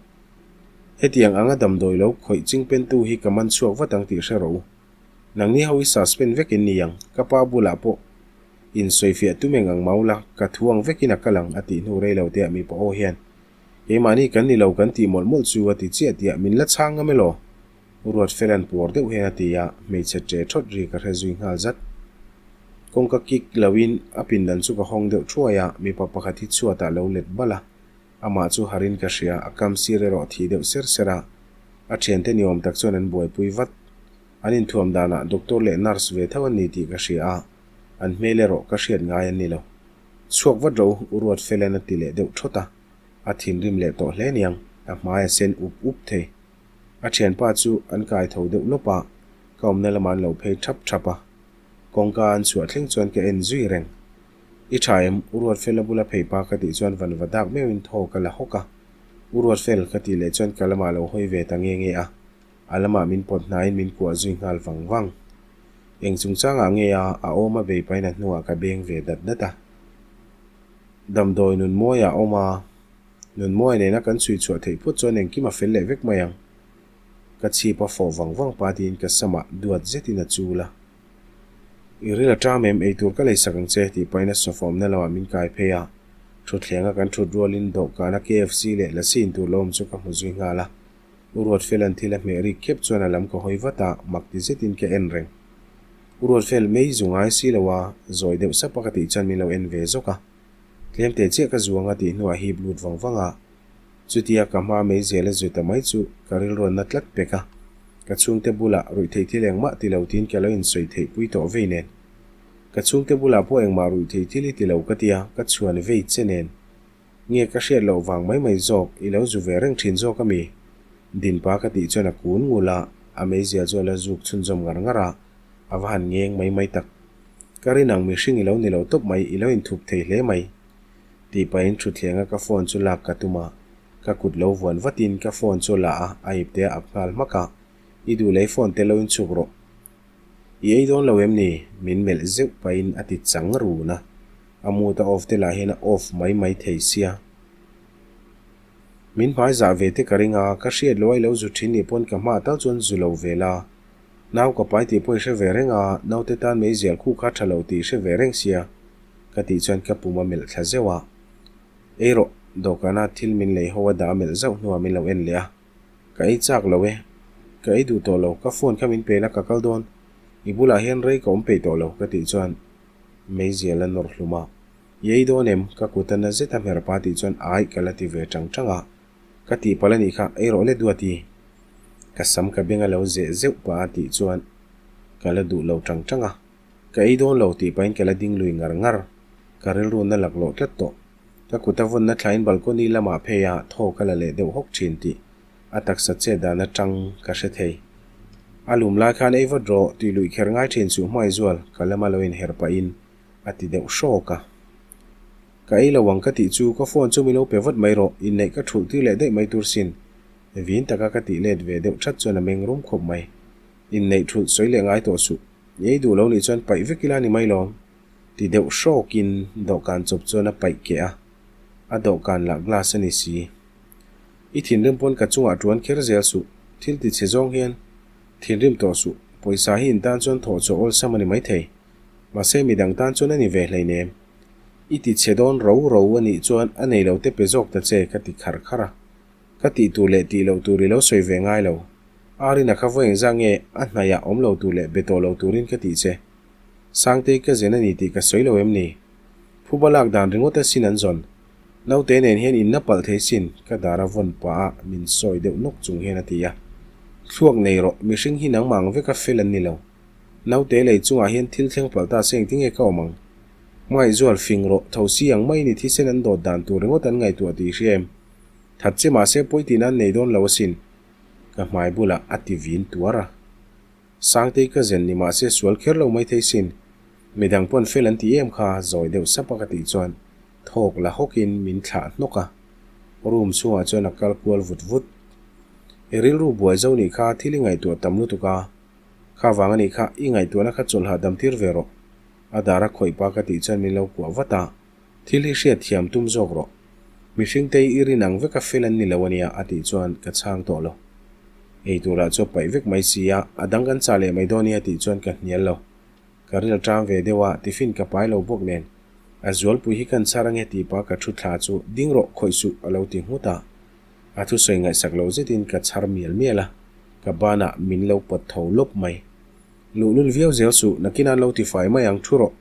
Hetiang anga damdawi lo khawih ching pentu hi ka man chhuak vat ang tih hre rawh u. Nangni ho hi suspend vek in ni ang, ka pa bulah pawh in sawifiah tum eng ang mau la, ka thu ang vekin a kal ang a tih hnu rei lo te ah mipa aw hian keimahni kan ni lo kan tih mawlh mawlh chu a ti chiah tih ah min la chhang ngam elaw? Ruatfela'n puar deuh hian a ti a, hmeichhe ṭe ṭhawt ri ka hre zui nghal zat. Kawngka kik loin a pindan chu ka hawng deuh ṭhuai a, mipa pakhat hi chhuatah lo let balh a. Amah chu harin ka hria, a kam sir erawh thi deuh ser ser a. A thiante ni awm tak chuan an buaipui vat. An inthuam danah doctor leh nurse ve tho an ni tih ka hria a, an hmel erawh ka hriat ngai an ni lo. Chhuak vat ro, U Ruatfela'n a ti leh deuh thawt a. A thinrim leh tawh hle niang, a hmai a sen up up thei. A thianpa chu an kai tho deuh lawp a, ka awmna lamah an lo phei thap thap a. Kawngka an chhuah thleng chuan ka en zui reng. I tha em? U Ruatfela bula phei pa ka tih chuan van va dak meuhin thaw ka la hawk a. U Ruatfel ka tih leh chuan ka lamah lo hawi ve ta nge nge a. A lamah min pawt hnaiin min kuah zui nghal vang vang. Eng chungchangah nge a, a awm a bei pahin a hnuah ka beng ve dat dat a. Damdawi Nunmawi a awm a, Nunmawi nena kan chhui chhuah theih phawt chuan engkim a fel leh vek mai ang. Ka chhip a fawh vang vang pa tiin ka samah duat zetin a chul a. I ril a ṭam em, eitur ka leisak ang che, tih pahin a sofa awmna lamah min kai phei a. Ṭhutthleng a kan ṭhut rualin dawhkana KFC leh lassi intur lo awm chu ka hmu zui nghal a. U Ruatfela'n thil a hmeh rik khep chuan a lam ka hawi vat a, mak ti zetin ka en reng. U Ruatfel mei zu ngai si lo a, zawi deuh sap a ka tih chuan min lo en ve zawk a. Tlem teh chiah ka zuang a tih hnuah hip lut vang vang a. Chutia ka hma mei zel a zu ta mai chu ka rilruanna tlat pek a. Ka chhungte bulah ruihtheih thil engmah ti lo tiin ka lo insawi theih pui tawh vei nen. Ka chhungte bulah pawh engmah ruihtheih thil i ti lo ka tia, ka chhuan vei che nen. Nge ka hriat loh vang mai mai zawk, i lo zu ve reng thin zawk a mi? Dinpa ka tih chuan a kun ngul a, a meizial chu a la zuk chhunzawm ngar ngar a, a va han ngeng mai mai tak. Ka rin ang mihring i lo ni lo tawp mai, i lo inthup thei hle mai. Tih pahin thutthleng a ka phone chu lak ka tum a, ka kut lo vuan vatin ka phone chu a la a, a ipte a ap nghal hmak a, I duh lei phone te lo inchhuk rawh. I ei dawn lo em ni? Min melh zeuh pahin a ti chang run a, a mood a off te lah hian a off mai mai thei sia. Min hmai zah ve te ka ring a, ka hriat loh a i lo zu thin nih pawn ka hma tal chuan zu lo ve la. Nau ka pai tih pawh i hre ve reng a, naute tan meizial khu kha tha lo tih i hre ve reng sia, ka tih chuan ka pum a melh thla zeuh a. Ei rawh, dawhkana thil min lei ho a dah a melh zauh hnuah min lo en leh a. Ka ei chak lo e. Ka ei duh tawh lo, ka phone kha min pe la ka kal dawn. I bulah hian rei ka awm peih tawh lo, ka tih chuan meizial a nawr hlum a. I ei dawn em? Ka kut a na zet a hmer pa tih chuan ai ka la ti ve tang tang a. Ka tihpalh a nih kha, ei rawh le duati. Ka sam ka beng a lo zeh zeuh pah a tih chuan ka la duh lo tang tang a. Ka ei dawn lo tih pahin ka la ding lui ngar ngar. Ka rilru na laklawh tlat tawh. Ka kut a vawnna thlain balcony lamah phei a thaw ka la leh deuh hawk thin tih a taksa chet dan atang ka hre thei. A lum lai khan ei vat rawh tih luih kher ngai thin suh hmai zual ka lama lo inher pahin a ti deuh hrawk a. Ka ei lo ang ka tih chu ka phone chu min lo pe vat mai rawh, inneih ka thulh tir leh daih mai tur sin. Vin taka ka tih let ve deuh that chuan a meng rum khawp mai. Inneih thulh sawi leh ngai tawh suh. I ei duh lo nih chuan paih vek ila ni mai lawm. Ti deuh hrawkin dawhkan chawp chuan a paih keh a, a dawhkan lah glass a ni si. I thinrim pawn ka chungah tuan kher zel suh, thil ti chhe zawng hian thinrim tawh suh, pawisa hi in tan chuan thawh chhuah awlsam a ni maithei, mahse midang tan chuan a ni ve hleinem. I ti chhe dawn ro ro a nih chuan a nei lo te pe zawk ta che ka ti khar khar a, ka tih tur leh tih loh tur i lo sawi ve ngai lo. Arina kha vawi engzah nge a hnaihah awm lo tur leh be tawh lo turin ka tih che. Sangtei ka zen a ni tih ka sawi lo em ni? Phuba lak dan ringawt a sin an zawn. Naute nen hian inna palh thei sin, ka dar a vawn pah a min sawi deuh nawk chung hian a ti a. Thluak nei rawh, mihring hi nangmah ang veka fel an ni lo. Naute lei chungah hian thil thleng palh ta se engtinge ka awm ang? Hmangaihzual fing rawh, thosi ang maiin i thisen an dawt dan tur ringawt an ngaihtuah tih i hria em? That che mahse pawi tihna an nei dawn lo asin, ka hmai bulah a ti vin tuar a. Sangtei ka zen ni mahse sual kher lo mai thei sin. Midang pawn fel an ti em kha zawi deuh sap a ka tih chuan thawk la hawkin min thlah hnawk a. Room chhungah chuan a kal kual vut vut. I rilru buai zo nih kha thil i ngaihtuah tam lutuk a. Kha vang a nih kha i ngaihtuahna kha chawlh hahdam tir ve rawh. A dar a khawih pa ka tih chuan min lo kuah vat a. Thil hi hriat thiam tum zawk rawh. Mihring te hi i rin ang veka fel an ni lo ania a tih chuan ka chhang tawh lo. Ei turah chu a paih vek mai si a, a dang kan chah leh mai dawn nia tih chuan ka hnial lo. Ka ril ṭam ve deuh a, tiffin ka pai lo bawk nen. A zualpui hi kan chhar ange tih pah ka thu thla chu ding rawh khawih suh a lo ti nghut a. A thusawi ngaihsak lo zetin ka chhar mial mial a, ka banah min lo pawt tho lawp mai. Luhlul viau zel suh, nakin an lo ti fai mai ang thu rawh.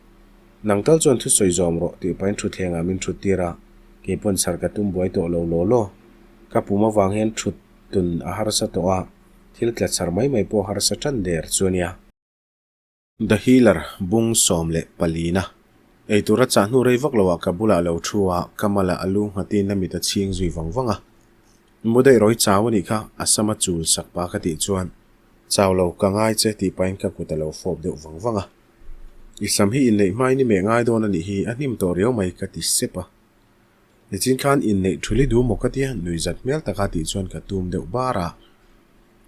Nang tal chuan thusawi zawm rawh tih pahin thutthlengah min thut tir a, kei pawn chhar ka tum buai tawh lo law law. Ka pum avang hian thut tun a harsa tawh a, thil tla chhar mai mai pawh harsa tan der chu a nia. The Healer bung 14 na. Eitur a chah hnu rei vak loah ka bulah lo thu a, ka malah a lu nghatin a mit a chhing zui vang vang a. Mu daih rawi chau a nih kha, a sama chul sak pa ka tih chuan chau lo ka ngai che tih pahin ka kut a lo fawp deuh vang vang a. I sam hi inneih hmain i meh ngai dawn a nih hi, a hnim tawh riau mai ka ti sep a. Nichin khan inneih thul i duh maw ka tia, nui zat hmel taka tih chuan ka tum deuh bar a.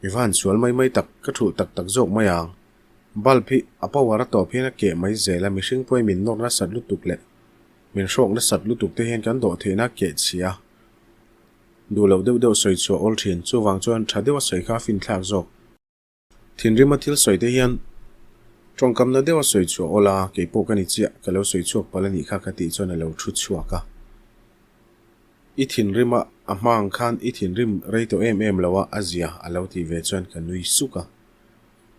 I va han sual mai mai tak, ka thulh tak tak zawk mai ang. Bulb hi a power a tawp hian a keh mai zel a, mihring pawhin min nawr nasat lutuk leh min hrawk nasat lutuk te hian kan dawh theihna a keh chhia a. Duh loh deuh deuh sawi chhuah awl thin, chuvang chuan tha deuh a sawi kha a finthlak zawk. Thinrima thil sawi te hian Tawngkamna deuh a sawi chhuah awl a, kei pawh ka ni chiah, ka lo sawi chhuak palh a nih kha ka tih chuan a lo thu chhuak a. I thinrim a, a hma ang khan i thinrim rei tawh em em lo a, a zia a lo tih ve chuan ka nui suk a.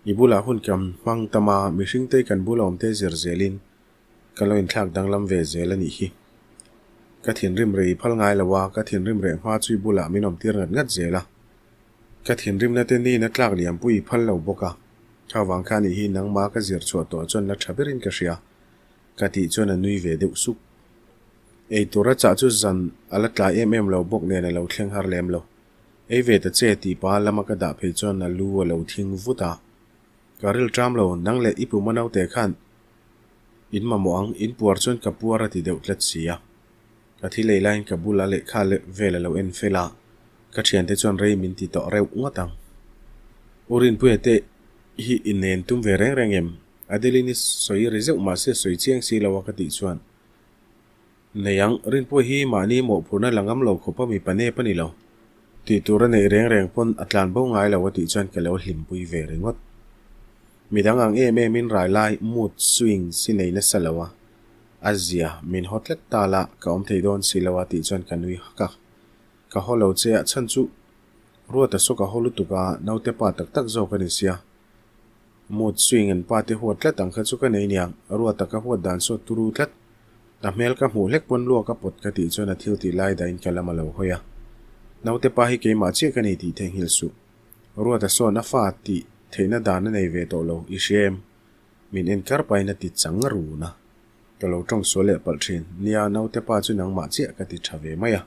I bulah hun kan hmang tam a, mihring te kan bula awm te zir zelin ka lo inthlak danglam ve zel a nih hi. Ka thinrim rei phal ngai lo a, ka thinrim reh hma chu i bulah min awm tir ngat ngat zel a. Ka thinrimna te niin a tlak liampui i phal lo bawk a, kha vang kha nih hi nangma ka zir chhuah tawh chuan la tha berin ka hria, ka tih chuan a nui ve deuh suk. Ei tur a chah chu zan a la tlai em em lo bawk nen a lo thleng har lem lo. Ei ve ta che tih pa lama ka dah phei chuan a lu a lo thing vut a. Ka ril ṭam lo, nang leh i puma naute khan in mamawh ang, in puar chuan ka puar a ti deuh tlat si a. Ka thil ei laiin ka bula lehkha vel a lo en fel a, ka thiante chuan rei min ti tawh reuh ngawt ang. U Rinpuia te hi inen tum ve reng reng em? Adeline-i sawi ri zeuh mahse sawi chiang si lo a ka tih chuan Nei ang, Rinpuia hi mahni mawhphurhna la ngam lo khawp a mipa nep a ni lo. Tih tur a neih reng reng pawn a tlan bo ngai lo a tih chuan ka lo hlimpui ve ringawt. Midang ang em em in rai lai mood swings i nei nasa lo a, a zia min haw tlat ta la ka awm thei dawn si lo a tih chuan ka nui hak a. Ka haw lo che a chhan chu Ruata saw ka haw lutuk a, naute pa tak tak zawk a ni sia. Mood swing an pa te huat tlat ang kha chu ka nei niang, Ruata ka huat dan saw turu tlat. A hmel ka hmuh hlek pawn luak a pawt ka tih chuan a thil tih lai dahin ka lam a lo hawi a. Naute pa hi keimah chiah ka nei tih theihnghilh suh. Ruata sawn a fa tih theihna dan a nei ve tawh lo, i hria em? Min en kar pahin a ti chang run a. Ka lo tawng sual leh palh thin. Nia, naute pa chu nangmah chiah ka ti tha ve mai a.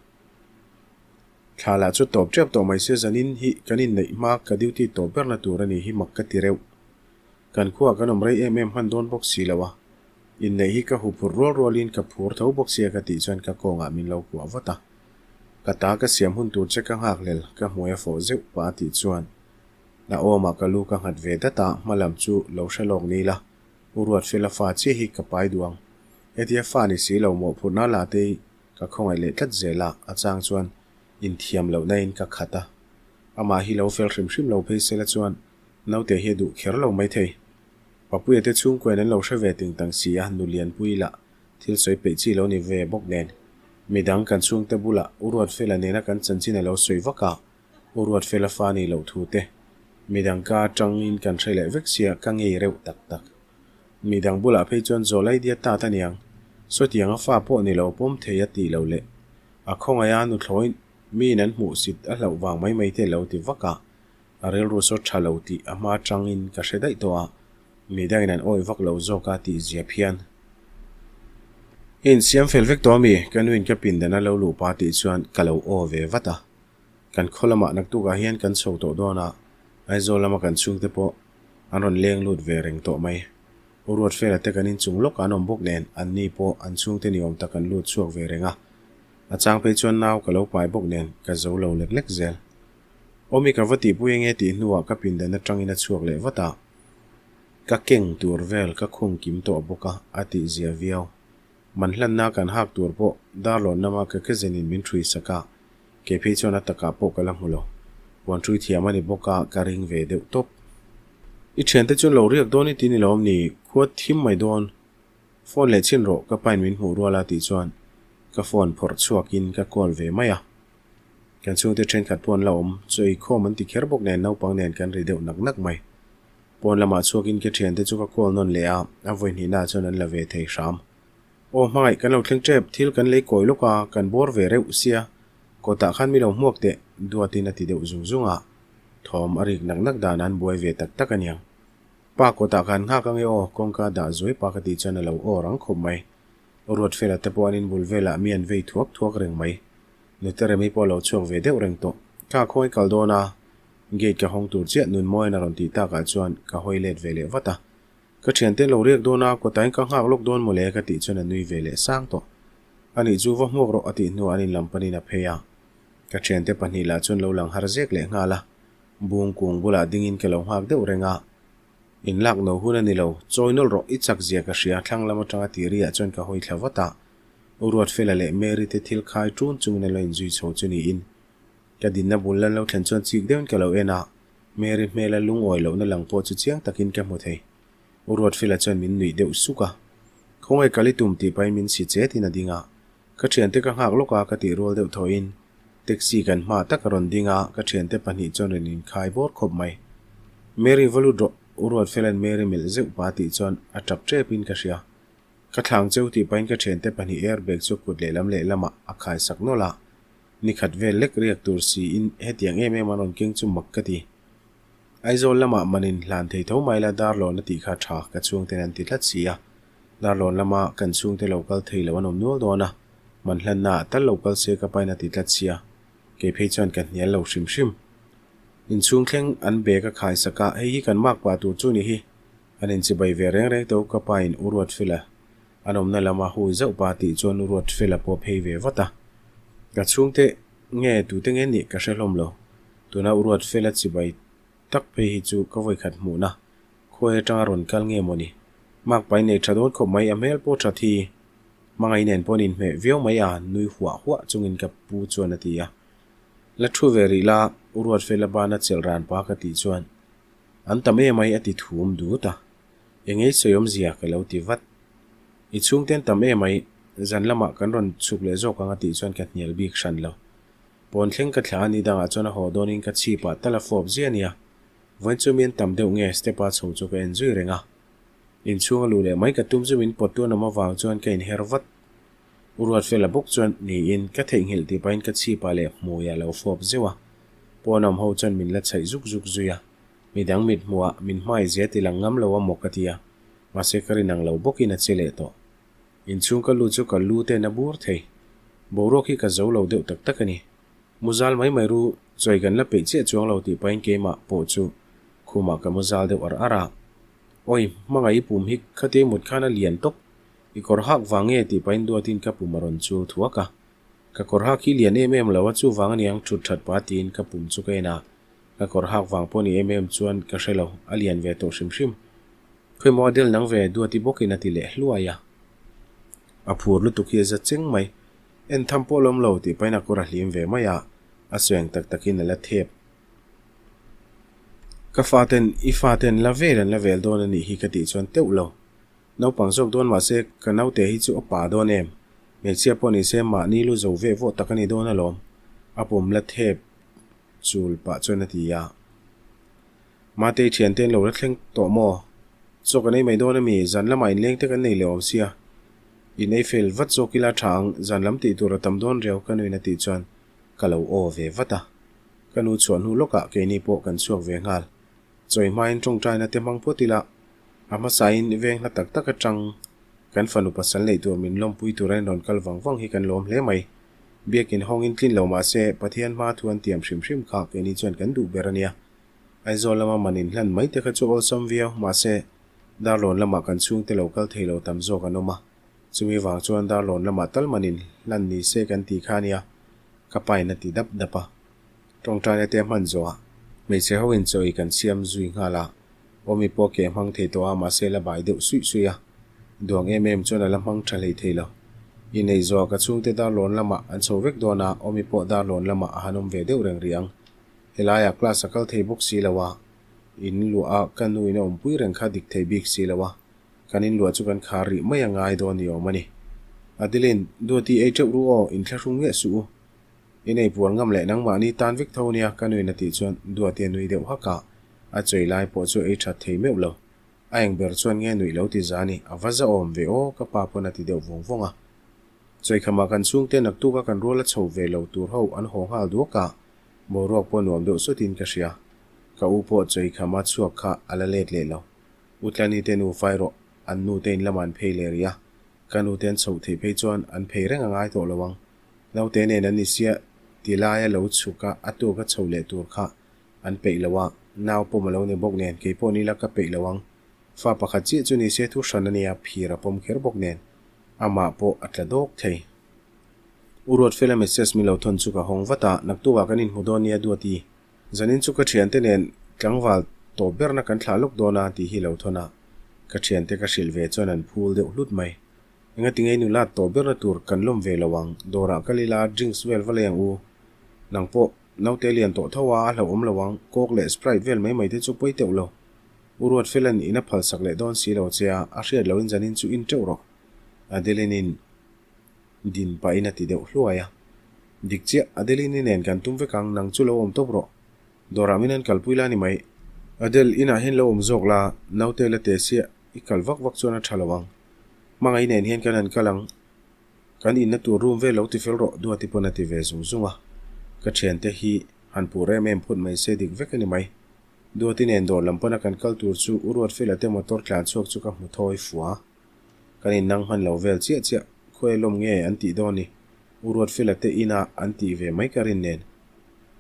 Thla lah chu tawp tep tawh mai se zanin hi kan inneih hma ka duty tawp berna tur a ni hi mak ka ti reuh. Kan khuaah kan awm rei em em hman dawn bawk si lo a. Inneih hi ka huphurh rual rualin ka phur tho bawk sia ka tih chuan ka kawngah min lo kuah vat a. Ka ta ka siam hun tur che ka nghakhlel ka hmuai a fawh zeuh pah a tih chuan a awmah ka lu ka nghat ve dat a, hma lam chu lo hre lawk ni la, U Ruatfela fa chiah hi ka pai duh ang. Hetia fa ni si lo mawhphurhna la te hi ka khawngaih leh tlat zel a, a chang chuan inthiam lohna in ka khat a. Amah hi lo fel hrim hrim lo phei sela chuan naute hi a duh kher lo maithei. Papuia te chhungkuain an lo hre ve ting tang si a, nu Lianpui lah thil sawi peih chi lo ni ve bawk nen. Midang kan chhungte bulah U Ruatfela nena kan chanchin a lo sawi vak a, U Ruatfela fa nih loh thu te midang ka atangin kan hre leh vek sia ka ngei reuh tak tak. Midang bulah phei chuan zawl ai diat tat a niang, sawtiang a fa pawh ni lo pawm thei a tih loh leh a khawngaih a nuthlawi miin an hmuhsit a hlauh vang mai mai te lo ti vak a. A rilru saw tha lo tih a hma tangin ka hre daih tawh a, midangin an awih vak lo zawk a tih zia phian. I insiam fel vek tawh ami? Ka nuin ka pindan a lo luh pa tih chuan ka lo aw ve vat a. Kan khaw lamah naktukah hian kan chho tawh dawn a, Aizawl lama kan chhungte pawh an rawn leng lut ve reng tawh mai. U Ruatfela te kan inchung lawkah an awm bawk nen anni pawh an chhungte ni awm tak an lut chhuak ve reng a. A chang phei chuan nau ka lo pai bawk nen ka zo lo lek lek zel. Awmi ka va tihpui enge tih hnuah ka pindan atangin a chhuak leh vat a, ka keng tur vel ka khung kim tawh bawk a, a tih zia viau. Man hlanna kan hak tur pawh darlawn lama ka kezenin min ṭhui sak a, kei phei chuan a takah pawh ka la hmu lo. Puan ṭhui thiam a ni bawk a, ka ring ve deuh tawp. I ṭhiante chuan lo riak dawn i ti ni lo awm ni, khua thim mai dawn. Phone leh chhin rawh ka pain min hmuh rual a tih chuan ka phone phawrh chhuakin ka call ve mai a. Kan chhungte thenkhat pawh an la awm, chaw eikhawm an ti kher bawk nen naupang nen kan ri deuh nak nak mai. Pawn lamah chhuakin ka thiante chu ka call nawn leh a, a vawi hnihnaah chuan an la ve thei hram. Aw hmangaih kan lo thleng tep, thil kan lei kawi lawk a, kan bawr ve reuh sia, kawtah khan mi lo hmuak teh, duatin a ti deuh zung zung a, thawm a rik nak nak dan an buai ve tak tak aniang. Pa kawtah khan nghak ange aw, kawngka dah zuai pa ka tih chuan a lo aw rang khawp mai. Ruatfela te pawh an inbul velah mi an vei thuak thuak reng mai. Nute Remi pawh a lo chhuak ve deuh reng tawh. Ka khawi kal dawn a, gate ka hawng tur chiah Nunmawiin a rawn tih takah chuan ka hawi let ve leh vat a. Ka thiante lo riak dawn a, kawtain ka nghak lawk dawn mawle ka tih chuan a nui ve leh sang tawh. Anih chu va hmuak rawh a tih hnuah an inlam panin a phei a. Ka thiante pahnih lah chuan lo lang har zek leh nghal a. Bung kung bulah dingin ka lo nghak deuh reng a. Inlak no hun a ni lo, chawi nawlh rawh i chak zia ka hria thlang lam atanga tiri ah chuan ka hawi thla vat a. U Ruatfela leh Mary te thil khai ṭun chungin an lo inzui chho chu niin. Ka dinna bul lan lo thlen chuan chik deuhin ka lo en a, Mary hmela lungawi lohna lang pawh chu chiang takin ka hmu thei. U Ruatfela chuan min nuih deuh suk a. Khawngaih kal i tum tih pahin min si chetin a ding a. Ka thiante ka nghak lawk a ka tih rual deuh thawhin taxi kan hma tak a rawn ding a, ka thiante pahnih chuan rawn inkhai bawr khawp mai. Mary va lut rawh, U Ruatfela'n Mary melh zeuh pa tih chuan a tap tepin ka hria. Ka thlang cheu tih pahin ka thiante pahnih airbag chu kut lehlam lehlamah a khai sak nawlh a. Ni khat vel lek riak tur siin hetiang em em an rawn keng chu mak ka ti. Aizawl lamah man in hlan thei tho mai la Darlawn a tih kha tha ka chhungten an ti tlat si a. Darlawn lama kan chhungte lo kal thei lo an awm nual dawn a, man hlanna ah tal lo kal se ka pain a ti tlat si a, kei phei chuan ka hnial lo hrim hrim. Inchhung thleng an bag a khai sak a, hei hi kan mak pah tur chu ni hi. An inchibai ve reng reng tho ka pa in U Ruatfela an awmna lama hui zauh pa tih chuan U Ruatfela pawh phei ve vat a. Ka chhungte nge tute nge nih ka hre hlawm lo. Tuna U Ruatfela chibai tak phei hi chu ka vawikhat hmuhna khawi atanga rawn kal nge mawni. Mak pai nei tha dawn khawp mai a hmel pawh that hi hmangaih nen pawh an inhmeh viau mai a nui huah huah chungin ka pu chuan a ti a. La thu ve rih la U Ruatfela bana chelh ran pa ka tih chuan An tam emai a ti thum dut a, engei sawi awmzia ka lo ti vat. I chhungte an tam emai, zan lamah kan rawn chhuk leh zawk ang a tih chuan ka hnial bik hran lo. Pawn thleng ka thlah a ni dangah chuan a haw dawnin ka chhipah tal a fawp zia nia. Vawiin chu mi an tam deuh nge step a chho chu ka en zui reng a. Inchhung a luh leh mai ka tum chu min pawt tuan awm avang chuan ka inher vat. U Ruatfela bawk chuan niin ka theihnghilh tih pahin ka chhipah leh hmuiah lo fawp zeuh a. Pawn awm ho chuan min la chhaih zuk zuk zui a, midang mit hmuhah min hmai zia ti lang ngam lo a maw ka ti a, mahse ka rin ang lo bawkin a che leh tawh. Inchhung ka lut chu ka lu ten a bur thei. Boruak hi ka zo lo deuh tak tak a ni. Muzal mai mai ru, chawi kan la peih chiah chuang lo tih pahin keimah pawh chu khumah ka muzal deuh ar ar a. Awi, hmangaih i pum hi khatia i mut khan a lian tawp, i kawr hak vang nge tih pahin duatin ka pum a rawn chul thuak a. Ka kawr hak hi lian em em lo a, chuvang aniang thut that pa tiin ka pum chu ka en a, ka kawr hak vang pawh ni em em chuan ka hre lo, a lian ve tawh hrim hrim. Khawimaw a del nang ve Duati bawkin a ti leh hluai a. A phur lutuk hi a za cheng mai, en tham pawh lawm lo tih pahin a kawr a hlim ve mai a, a sawi ang tak takin a la thep. Ka faten i faten la vel an la vel dawn a nih hi ka tih chuan teuh lo. Naupang zawk dawn mahse ka naute hi chu a pa dawn em? Hmeichhia pawh nise mahni lu zo veh vawh tak a ni dawn alawm, a pum la thep chul pah chuan a ti a. Matei thiante an lo la thleng tawh maw? Chaw kan ei mai dawn ami? Zan lamah inleng te kan nei leh awm sia. In ei fel vat zawk ila tha ang, zan lam tih tur a tam dawn riau ka nuin a tih chuan ka lo aw ve vat a. Ka nu chhuah hnu lawkah keini pawh kan chhuak ve nghal. Chawi hmain tawngtaina te hmang phawt ila, a hmasain veng hla tak tak atang kan fanu pasal neih tur min lawmpui tura in rawn kal vang vang hi kan lawm hle mai. Biakin hawngin tlin lo mah se Pathian hma thu an tiam hrim hrim kha keini chuan kan duh ber a nia. Aizawl lama man inhlan mai te kha chu awlsam viau mahse Darlawn lamah kan chhungte lo kal thei lo tam zawk an awm a, chumi vang chuan Darlawn lamah tal man inhlan ni se kan ti kha a nia, ka pain a ti dap dap a. Tawngtaina te hman zawhah hmeichhe ho in chawi kan siam zui nghal a, Awmi pawh ke hmang thei tawh a mahse la bai deuh suih suih a, duang em em chuan a la hmang tha hlei thei lo. Inneih zawhah ka chhungte Darlawn lamah an chho vek dawn a, Awmi pawh Darlawn lamah a han awm ve deuh reng rih ang. Helaiah class a kal thei bawk si lo a, in luah a ka nu in a awmpui reng kha dik thei bik si lo a, kan in luah chu kan khar rih mai a ngai dawn ni awm a ni. Adeline, Duati ei teuh ru aw, inthlahrung nge suh u. I nei puar ngam leh nangmahni tan vek tho nia ka nuin a tih chuan Duati a nui deuh hak a, a chawi lai pawh chu ei that thei meuh lo. A eng ber chuan nge nuih lo ti za ni, a va za awm ve aw ka pa pawn a ti deuh vawng vawng a. Chawikhama kan chhungte naktuk a kan rual a chho ve lo tur ho an haw nghal duak a, boruak pawh nuam deuh sawtin ka hria. Ka u pawh chawikhama chhuak kha a la let leh lo. U Tlani te nufa erawh an nu te in lamah an phei leh rih a, ka nu te an chhoh theih phei chuan an phei reng a ngai tawh lo ang. Naute nen an ni sia ti laia lo chhuk a, a tuk a chho leh tur kha an peih lo a, nau pawm a lo ni bawk nen kei pawh nila ka peih lo ang. Fa pakhat chiah chu ni se thu hran a nia, phir a pawm kher bawk nen amah pawh a tla dawk thei. U Ruatfela message min lo thawn chu ka hawng vat a, naktukah kan inhmu dawn nia Duati. Zanin chu ka thiante nen tlangval tawp berna kan thlah lawk dawn a tih hi lo thawn a, ka thiante ka hrilh ve chuan an phul deuh hlut mai. Engati ngei nula tawp berna tur kan lawm ve lo ang, dawrah kal ila drinks vel va lei ang u. Nang pawh naute lian tawh tho a, a hlauhawm lo ang, coke leh sprite vel mai mai te chu pawi teuh lo. U Ruatfela'n in a phalsak leh dawn si lo che a, a hriat loin zanin chu in teuh rawh. Adeline-in din pahin a ti deuh hluai a. Dik chiah, Adeline-i nen kan tum vek ang, nang chu lo awm tawp rawh. Dawrah min han kalpui la ni mai. Adele, inah hian lo awm zawk la, naute la te sia i kal vak vak chuan a tha lo ang. Hmangaih nen hian kan han kal ang. Kan inna tur room vel lo ti fel rawh, Duati pawn a ti ve zung zung a. Ka thiante hi han pur em em phut mai se dik vek a ni mai. Duati nen dawr lam pana kan kal tur chu U Ruatfela te motor tlan chhuak chu ka hmu thawi fua. Kan innang hman lo vel chiah chiah, khawi lawm nge an tih dawn ni? U Ruatfela te inah an tih ve mai ka rin nen.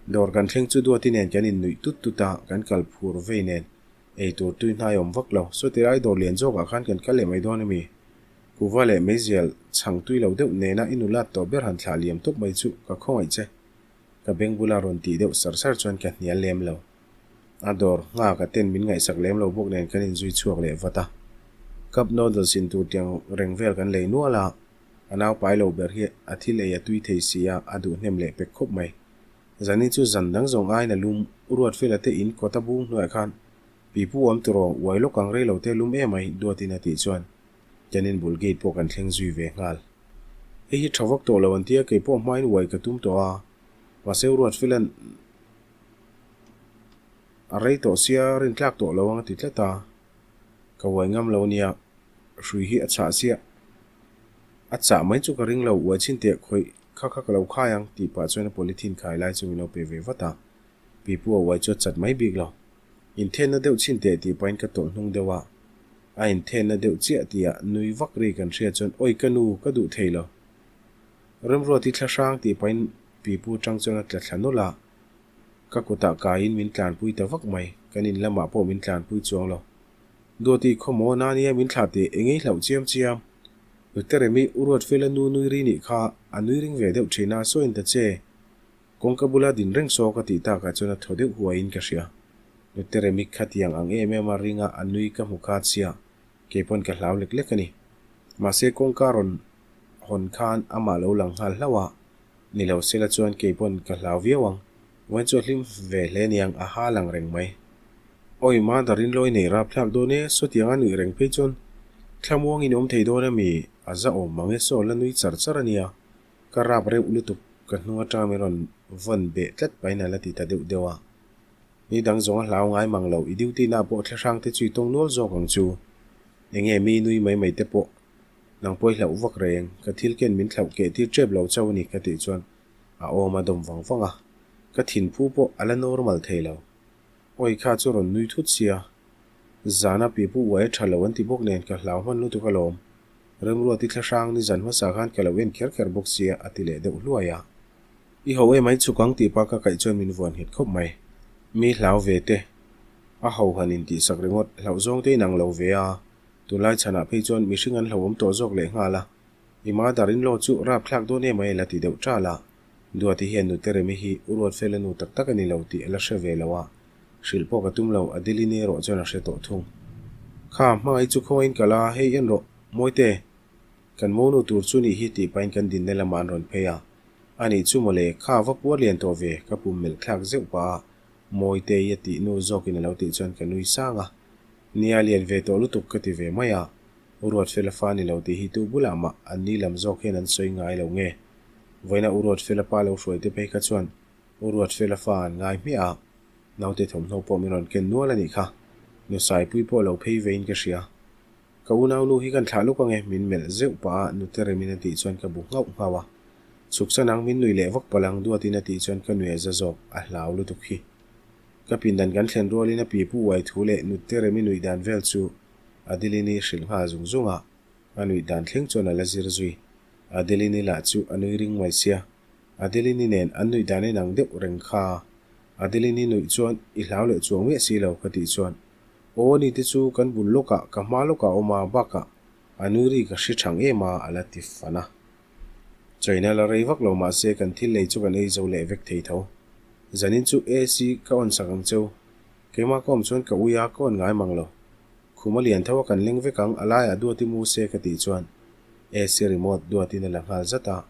Dawr kan thleng chu Duati nen kan innuih tut tut a, kan kal phur vei nen. Ei tur tui hnai awm vak lo, saw tilai dawr lian zawkah khan kan kal leh mai dawn a mi? Kuva leh meizial chhang tui lo deuh nena i nulat tawh ber han thlah liam tawp mai chu ka khawngaih che. Ka beng bula rawn tih deuh sar sar chuan ka hnial lem lo. A dawr nghak a ten min ngaihsak lem lo bawk nen kan inzui chhuak leh vat a. Cup noodles in tur tiang reng vel kan lei nual a, a nau pai lo ber hi a thil ei a tui thei si a, a duh hnem leh pek khawp mai. Zanin chu zan dang zawng aiin a lum, U Ruatfela te in kawt a bung hnuaiah khan Pipu awm tiraw, uai lawk ang rei lo te lum em ai, Duatin a tih chuan kan in bul gate pawh kan thleng zui ve nghal. Hei hi tha vak tawh lo an tia, kei pawh hmain uai ka tum tawh a, mahse U Ruatfela'n a rei tawh sia rin tlak tawh lo ang a ti tlat a, ka uai ngam lo nia, hrui hi a chhah chiah. A chah mai chu ka ring lo, uai chhin teh khawih kha kha ka lo khai ang tih pah chuan a polythene khai lai chu min lo pe ve vat a, pipu a uai chu a chat mai bik lo. Inthenna deuh chhin teh tih pahin ka tawlh hnung deuh a, a inthenna deuh chiah tihah nui vak ri kan hriat chuan awi ka nu ka duh thei lo. Remruati thla hrang tih pahin pipu tang chuan a tla thla nawlh a, Ka kutah kaiin min tlanpui ta vak mai, kan in lamah pawh min tlanpui chuang lo. Duati khawmaw na nia min thlah teh engei hlauh chiam chiam. Nute Remi U Ruatfela nu nui ri nih kha a nui ring ve deuh thin a, sawiin ta che. Kawngka bula din reng saw ka tih takah chuan a thaw deuh huaiin ka hria. Nute Remi khatiang ang em em a ringa a nui ka hmu kha chiah, kei pawn ka hlau lek lek a ni. Mahse kawngka rawn hawn khan amah lo lang nghal hlauh a, Ni lo sela chuan kei pawn ka hlau viau ang. Vawiin chu a hlim ve hle niang a ha lang reng mai. Awi mother in lawi nei rap thlak dawn e, sawtiang a nuih reng phei chuan thlamuang in awm thei dawn ami? A za awm mang e saw la nui char char a nia. Ka rap reuh lutuk ka hnung atanga min rawn vawn beh tlat pahin a la ti ta deuh deuh a. Ni dang zawng a hlau ngai mang lo, i duty na pawh thlahrang te chu i tawng nual zawk ang chu. Enge mi nui mai mai te pawh Nang pawh i hlauh vak reng, ka thil ken min thlauh keh tir tep lo chauh a ni ka tih chuan a awm a dawm vang vang a, ka thinphu pawh a la normal thei lo. Awi kha chu rawn nui thut sia, zana pipu uai a tha lo an ti bawk nen ka hlau hman lutuk alawm. Remruati thlahrang ni zan hmasa khan ka lo en kher kher bawk sia a ti leh deuh hluai a. I ho em ai chhuk ang tih pa ka kaih chuan min vuan nghet khawp mai. Mi hlau ve te, a ho han intihsak ringawt hlauh zawng te inang lo ve a. Tunlai chhanah phei chuan mihring an hlauhawm tawh zawk leh nghal a, i mother in law chu rap thlak dawn em ai la ti deuh ṭal a, Duati hian nute Remi hi U Ruatfela nu tak tak a ni lo tih a la hre ve lo a, hrilh pawh ka tum lo, Adeline erawh chuan a hre tawh thung. Kha, hmangaih chu khawngain ka la, hei en rawh, Mawite, kan monu tur chu nih hi tih pahin kan dinna lamah an rawn phei a, anih chu mawle, kha va puar lian tawh ve, ka pum melh thlak zeuh pah a, Mawitei a tih nu zawkin a lo tih chuan ka nui sang a, Nia lian ve tawh lutuk ka ti ve mai a, U Ruatfela fa ni lo tih hi tu bulah mah an ni lam zawk hian an sawi ngai lo nge? Vawiina U Ruatfela pa lo hruai te phei kha chuan U Ruatfela fa an ngai hmiah a, naute thawmhnaw pawh min rawn ken nual a nih kha, nu Saipui pawh lo phei vein ka hria. Ka unaunu hi kan thlah luk ange min melh zeuh pah a nute Remin a tih chuan ka bu nghauh nghauh a, chhuksan ang min nuih leh vak palh ang Duatin a tih chuan ka nuih a za zawk, a hlau lutuk hi. Ka pindan kan thlen rualin a pipu uai thu leh nute Remi nuih dan vel chu Adeline-i hrilh nghal zung zung a, a nuih dan thleng chuan a la zir zui. Adeline-i lah chu a nui ring mai sia, Adeline-i nen an nuih dan inang deuh reng kha. Adeline-i nuih chuan i hlau leh chuang miah si lo ka tih chuan Aw ni te chu kan bul lawkah ka hma lawkah a awm a, bakah a nui ri ka hre thang em a a la ti fan a. China la rei vak lo mahse kan thil lei chu kan ei zo leh vek thei tho. Zanin chu AC ka on sak ang cheu. Keimah ka awm chuan ka ui a, ka on ngai mang lo. Khum a lian tho a kan leng vek ang, a laiah duati mu se ka tih chuan AC remote duatin a la nghal zat a.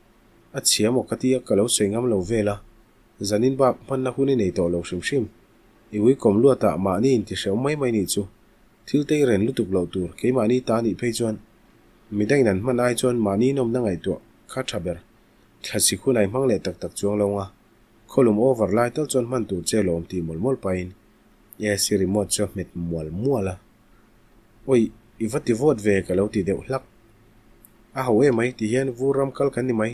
A chhia maw ka tia ka lo sawi ngam lo vel a, zanin bak hmanna hun i nei tawh lo hrim hrim. I ui kawm luatah mahni inti hreuh mai mai nih chu. Thil tei ren lutuk loh tur keimahni ta nih phei chuan midangin an hman ai chuan mahni nawmna ngaihtuah kha tha ber. Thlasik hun ai hmang leh tak tak chuang lo nga, khawlum over lai tal chuan hman tur che lawm tih mawlh mawlh pahin AC remote chu a hmet mual mual a. Awi, i va ti vawt ve ka lo ti deuh hlak. A ho emai ti hian vur ram kal kan ni mai.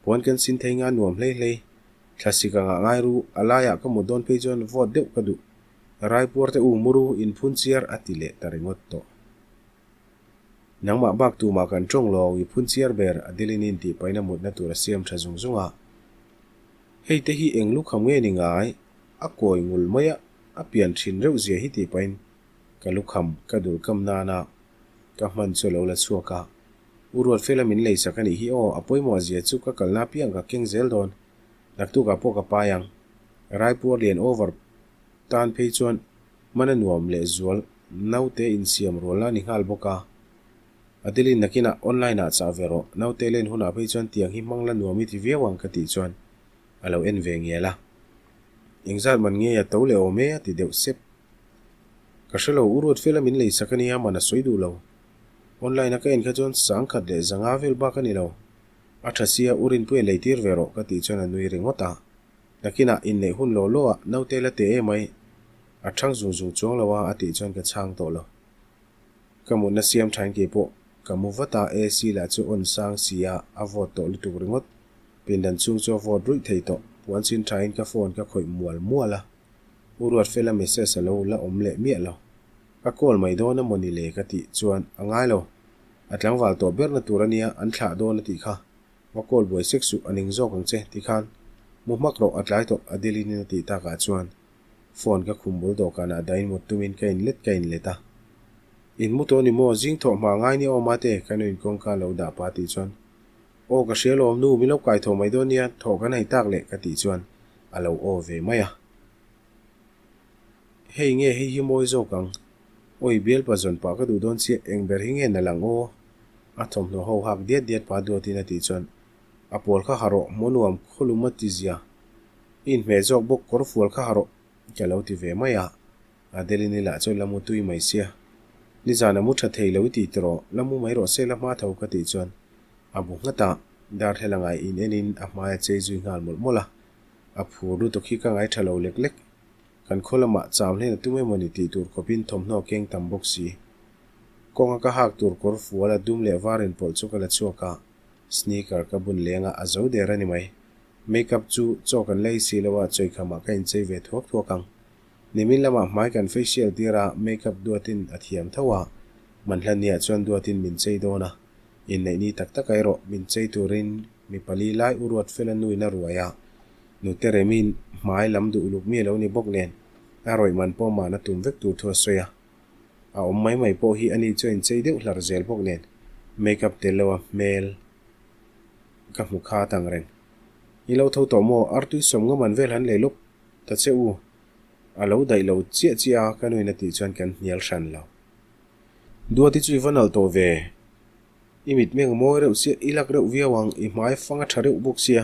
Puan kan sin thei nga nuam hlei hlei. Thlasik anga ngai ru, a laiah ka mut dawn phei chuan vawt deuh ka duh. Raipuar te u muru inphun chiar a ti leh ta ringawt tawh. Nangmah bak tumah kan tawng lo, i phun chiar ber, Adeline in tih pahin a mutna tur a siam tha zung zung a. Hei te hi eng lukham nge ni ngai? A kawi ngul mai a, a pian thin reuh zia hi tih pahin ka lukham ka dul kam nana ka hman chu a lo la chhuak a. U Ruatfela min lei sak a nih hi aw, a pawimawh zia chu ka kalna apiang ka keng zel dawn. Naktukah pawh ka pai ang. Raipuar lian over tan phei chuan Hman a nuam leh zual naute insiam rualna a ni nghal bawk a. Adeline nakinah online ah chah ve rawh, naute len hunah phei chuan tiang hi hmang la nuam i ti viau ang ka tih chuan a lo en ve ngial a. Engzat man nge a to leh awm e a ti deuh sep. Ka hre lo, u Ruatfela min lei sak a nia man a sawi duh lo. Online a ka en kha chuan sangkhat leh zanga vel bak a ni lo. A tha sia u Rinpuia lei tir ve rawh ka tih chuan a nui ringawt a. Nakinah inneih hun law law ah naute la teh em ai, a thang zung zung chuang lo a a tih chuan ka chhang tawh lo. Ka mutna siam thain kei pawh ka mu vat a, AC lah chu on sang si a, a vawt tawh lutuk ringawt. Pindan chhung chu a vawt ruih thei tawh, puan chin thain ka phone ka khawih mual mual a. U Ruatfela message a lo la awm leh miah lo. Ka call mai dawn a mawni le ka tih chuan a ngai lo. A tlangval tawh berna tur a nia, an thlah dawn a tih kha. Va call buai sek suh, a ning zawk ang che, ti khan mu hmak rawh, a tlai tawh, Adeline in a tih takah chuan phone ka khum bul dawhkanah dahin mut tumin ka inlet ka inlet a. In mu tawh ni maw, zing thawh hma ngai nia aw mate, ka nu in kawngka lo dah pah tih chuan Aw ka hria lawm nu, min lo kai thaw mai dawn nia, thawh kan hai tak leh ka tih chuan a lo aw ve mai a. Hei nge hei hi mawi zawk ang? Awi bialpa zawn pah ka duh dawn chiah, eng ber hi nge na lang aw? A thawmhnaw ho hak diat diat pah duatin a tih chuan a pawl kha ha rawh, maw nuam khawlum a ti zia. I inhmeh zawk bawk kawr fual kha ha rawh ka lo ti ve mai a, Adeline-i lah chuan la mu tui mai sia. Nizan a mu tha thei lo i ti tawh, la mu mai rawh se la hma tho ka tih chuan a bu nghat a, darthlalang ah in enin a hmai a chei zui nghal mawlh mawlh a. A phur lutuk hi ka ngai tha lo lek lek. Kan khaw lamah cham hlen a tum emawni tih tur khawpin thawmhnaw keng tam bawk si. Kawnga ka hak tur kawr fual a dum leh var inpawlh chu ka la chhuak a, sneaker ka bun leng a, a zo der a ni mai. Makeup chu chaw kan la ei si lo a, chawikhamah ka inchei ve thuak thuak ang. Nimin lamah hmai kan facial tir a, makeup duatin a thiam tho a, Manhlaniah chuan duatin min chei dawn a. Inneih ni tak tak erawh min chei turin mi pali lai u Ruatfela nuin a ruai a, nute Remi'n hmai lam duh luk mi a lo ni bawk nen a rawih man pawh mahna tum vek tur thu a sawi a. A awm mai mai pawh hi ani chu a inchei deuh hlar zel bawk nen make up tel lo a hmel ka hmu kha tang reng. I lo tho tawh maw? Artui sawm nga man vel han lei lawk ta che u. A lo daih lo chiah chiah a ka nuin a tih chuan kan hnial hran lo. Duati chu i va nalh tawh ve. I mitmeng mawi reuh sia, i lak reuh viau ang, i hmai fang a tha reuh bawk sia.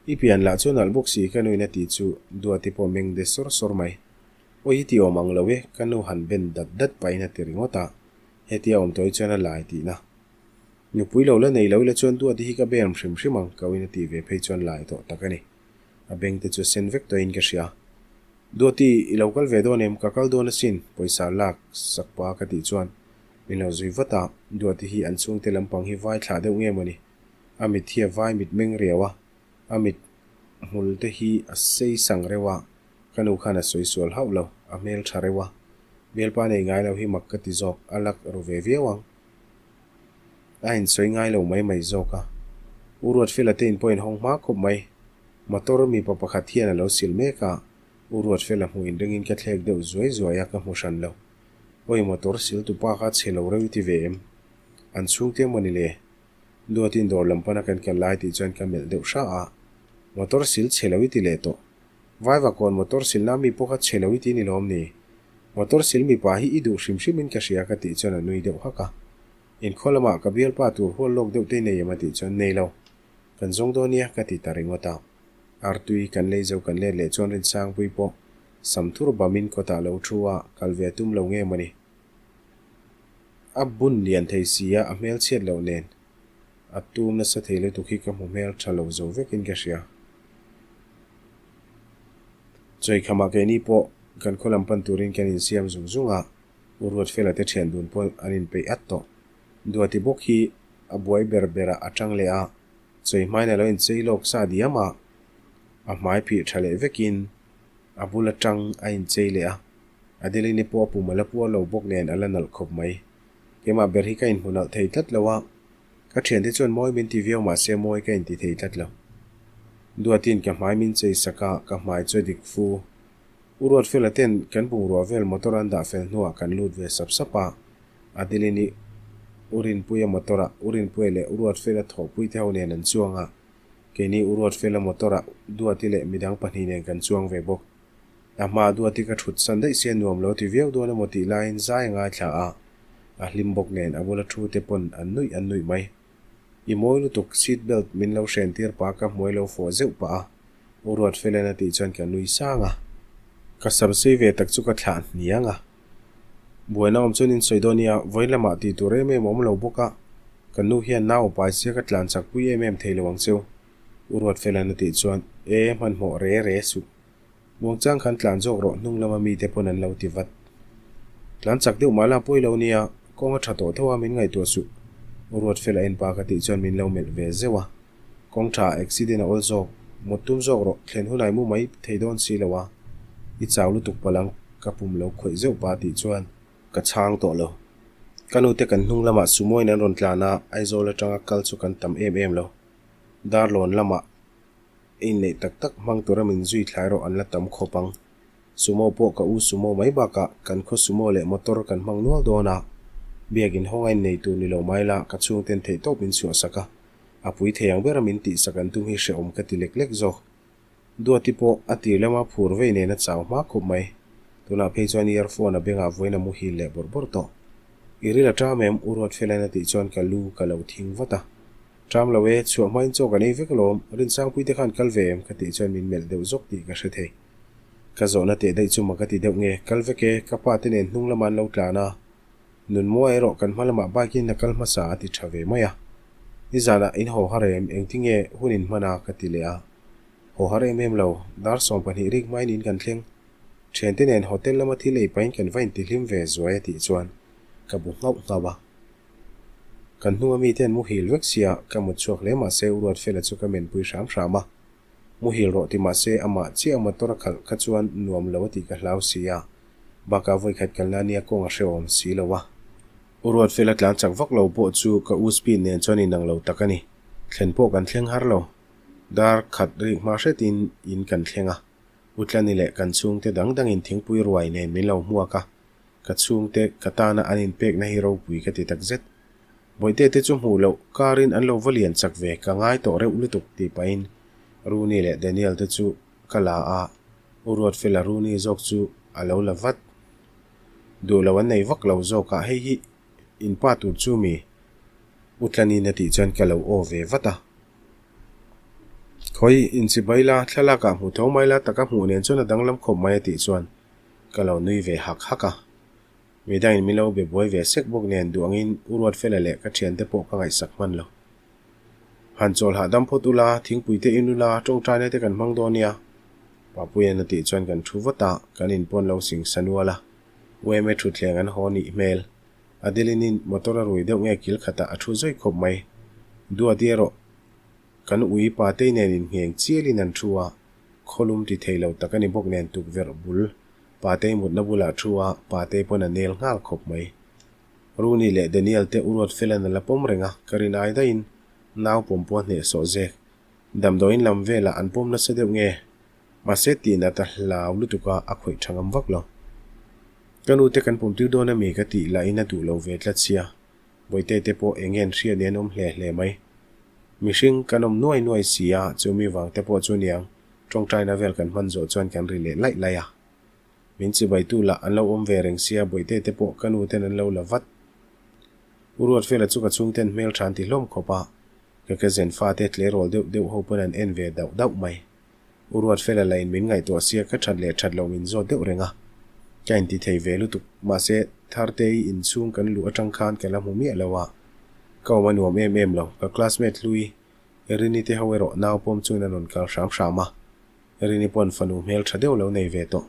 I pian lah chu nalh bawk si ka nuin a ti chu Duati pawh meng de sawr sawr mai. Awi i ti awm ang lo e, ka nu han ben dat dat pahin a ti ringawt a, hetia awm tawh hi chuan a lai tihna. Nupui lo la nei lo ila chuan Duati hi ka berm hrim hrim ang, ka uin a tih ve phei chuan lai tawh tak a ni. A beng te chu a sen vek tawhin ka hria. Duati, i lo kal ve dawn em? Ka kal dawn asin, pawisa lak sak pa ka tih chuan min lo zui vat a, Duati hi an chhungte lampang hi vai thlah deuh nge mawni? A mit hi a vai mit meng riau a, a mit hmul te hi a sei sang reuh a, ka nu khan a sawi sual hauh lo, a hmel tha reuh a. Bialpa nei ngai lo hi mak ka ti zawk, a lak ru ve viau ang. A insawi ngai lo mai mai zawk a. U Ruatfela te in pawh in hawng hma khawp mai. Motor mipa pakhat hian a lo sil mek a, U Ruatfela hmuh inringin ka thlek deuh zuai zuai a, ka hmu hran lo. Awi motor sil tu pa kha chhe lo reuh i ti ve em? An chhungte mawni le? Duatin dawr lam pana kan kal lai tih chuan ka melh deuh hra a, Motor sil chhe lo i ti leh tawh. Vaiva kawn motor silna mi pawh kha chhe lo i ti ni lawm ni? Motor sil mipa hi i duh hrim hrim in ka hria ka tih chuan a nui deuh hak a. Inkhaw lamah ka bialpa tur hual lawk deuh te nei em a tih chuan nei lo. Kan zawng dawn nia ka ti ta ringawt a. Artui kan lei zo kan let leh chuan Rinsangpui pawh sam thur bam in kawtah lo thu a, kal ve a tum lo nge mawni. A bun lian thei si a, a hmel chhiat loh nen. A tum nasa thei lutuk hi ka hmu hmel tha lo zo vekin ka hria. Chawikhamah keini pawh kan khaw lam pan turin kan insiam zung zung a, U Ruatfela te thian dun pawh an inpeih at tawh. Duati bawk hi a buai ber berah a tang leh a, chawi hmain a lo inchei lawk sa diam a, a hmai phih tha leh vekin a bul atang a inchei leh a, Adeline-i pawh a pum a la puar lo bawk nen a la nalh khawp mai. Keimah ber hi ka inhmu nalh thei tlat lo a, ka thiante chuan mawi min ti viau mah se mawi ka inti thei tlat lo. Duatin ka hmai min chei sak a, ka hmai chu a dik fu. U Ruatfela ten kan bungrua vel motor an dah fel hnuah kan lut ve sap sap a, Adeline-i U Rinpuia motor ah U Rinpuia leh U Ruatfela thawhpui te ho nen an chuang a, keini U Ruatfela motor ah Duati leh midang pahnih nen kan chuang ve bawk. A hma Duati ka thut san daih sia nuam lo ti viau dawn emaw tih laiin zai a ngaithla a, a hlim bawk nen a bula thu te pawn an nuih an nuih mai. I mawi lutuk seat belt min lo hren tir pah ka hmuai lo fawh zeuh pah a, U Ruatfela'n a tih chuan ka nui sang a. Ka sam sei ve tak chu ka thlah hniang a. Buaina awm chuan in sawi dawn nia, vawiin lamah tih tur em em a awm lo bawk a, ka nu hian nau a pai sia ka tlan chak pui em em thei lo ang cheu, U Ruatfela'n a tih chuan, E, hmanhmawh re re suh. Muangchang khan tlan zawk rawh hnung lama mite pawn an lo ti vat. Tlan chak deuh mah la pawi lo nia, kawng a tha tawh tho a min ngaihtuah suh. U Ruatfel a en pa ka tih chuan min lo melh ve zeuh a. Kawng tha ah accident a awl zawk, mut tum zawk rawh, thlen hunah i mu mai thei dawn si lo a. I chau lutuk palh ang, ka pum lo khawih zeuh pa tih chuan ka chhang tawh lo. Ka nute kan hnung lamah sumo in an rawn tlan a, Aizawl atanga kal chu kan tam em em lo. Darlawn lamah Inneih tak tak hmang tura min zui thlai rawh an la tam khawp ang. Sumo pawh ka u sumo mai bakah kan khaw sumo leh motor kan hmang nual dawn a. Biakin hawng a innei tur ni lo mai la ka chhungten theih tawp min chhuahsak a. A pui thei ang bera min tihsak an tum hi hrehawm ka ti lek lek zawk. Duati pawh a tir lama phur vei nen a chau hma khawp mai. Tunah phei chuan earphone a bengah vawiin a muhil leh bawrh bawrh tawh. I ril a ṭam em? U Ruatfelain a tih chuan ka lu ka lo thing vat a. Ṭam lo e, chhuah hmain chaw kan ei vek alawm, Rinsangpui te khan kal ve em? ka tih chuan min melh deuh zawk tih ka hre thei. Ka zawhna teh daih chu mak a ti deuh nge, kal vek e, ka pa te nen hnung lamah an lo tlan a, Nunmua erawh kan hma lamah bike in a kal hmasa a ti ṭha ve mai a. Nizanah in haw har em, engtinge hun in hman a? ka ti leh a. Haw har em em lo, dar 12 rik hmain in kan thleng. Ṭhiante nen hotel lama thil ei pahin kan va intihlim ve zuai a tih chuan ka bu nghauh nghauh a. Kan hnunga mite an muhil vek sia, ka mut chhuak hle mahse U Ruatfela chu ka menpui hram hram a. Muhil rawh ti mahse amah chiah motor a khalh kha chuan nuam lo a tih ka hlau si a, bakah vawikhat kalna nia kawng a hrehawm si lo a. U Ruatfela tlan chak vak lo pawh chu ka u speed nen chuan inang lo tak a ni. Thlen pawh kan thleng har lo. Dar khat rik hma hretin in kan thleng a. U Tlani leh kan chhungte dang dangin thingpui ruai nen min lo hmuak a. Ka chhungte ka tana an inpekna hi ropui ka ti takzet. Bawihte te chu hmuh loh karin an lo va lian chak ve ka ngai tawh reuh lutuk tih pahin Rooney leh Daniel te chu ka la a, U Ruatfela Rooney zawk chu a lo la vat. Duh lo an nei vak lo zawk a, hei hi in pa tur chu mi? U Tlanin a tih chuan ka lo aw ve vat a. Khawi inchibai la, thlalak ah hmu tho mai la taka hmuh nen chuan a danglam khawp mai a tih chuan Ka lo nui ve hak hak a. Midangin min lo be buai ve sek bawk nen duh angin U Ruatfela leh ka thiante pawh ka ngaihsak hman lo. Han chawl hahdam phawt ula, thingpui te in ula, tawngtaina te kan hmang dawn nia. Papuia'n a tih chuan kan thu vat a, kan inpawn lo sing sa nual a. UMA thutthleng an haw nih hmel. Adeline-in motor a rui deuh nge kil khatah a thu zawi khawp mai. Duati erawh kan ui Patei nen inngheng chialin an thu a. Khawlum ti thei lo tak a ni bawk nen tukverh bul Patei mutna bulah thu a, Patei pawn a nel nghal khawp mai. Rooney leh Daniel te u Ruatfela'n a la pawm reng a, ka rin ai daihin nau pawm pawh a hnehsawh zek. Damdawiin lam velah an pawm nasa deuh nge? Mahse tihnat a hlau lutuk a, a khawih tha ngam vak lo. Ka nu te kan pawm tir dawn ami ka tih lahin a duh lo ve tlat sia. Bawihte te pawh eng nge an hriat nen awm hle hle mai. Mihring kan awm nuai nuai si a, chumi vang te pawh chu niang tawngtaina vel kan hman zawh chuan kan ri leh laih laih a. Min chibaitu lah an lo awm ve reng sia Bawihte te pawh ka nu ten an lo la vat. U Ruatfela chu ka chhungten hmel tha an ti hlawm khawp a, ka kezen fate tleirawl deuh deuh ho pawn an en ve dauh dauh mai. U Ruatfela lah in min ngaihtuah sia ka that leh that loh min zawt deuh reng a. Ka inti thei ve lutuk, mahse Thartei inchhung kan luh atang khan ka la hmu miah lo a, ka awm a nuam em em lo. Ka classmate hlui Rini te ho erawh nau pawm chuan an rawn kal hram hram a, Rini pawn fanu hmel tha deuh lo nei ve tawh.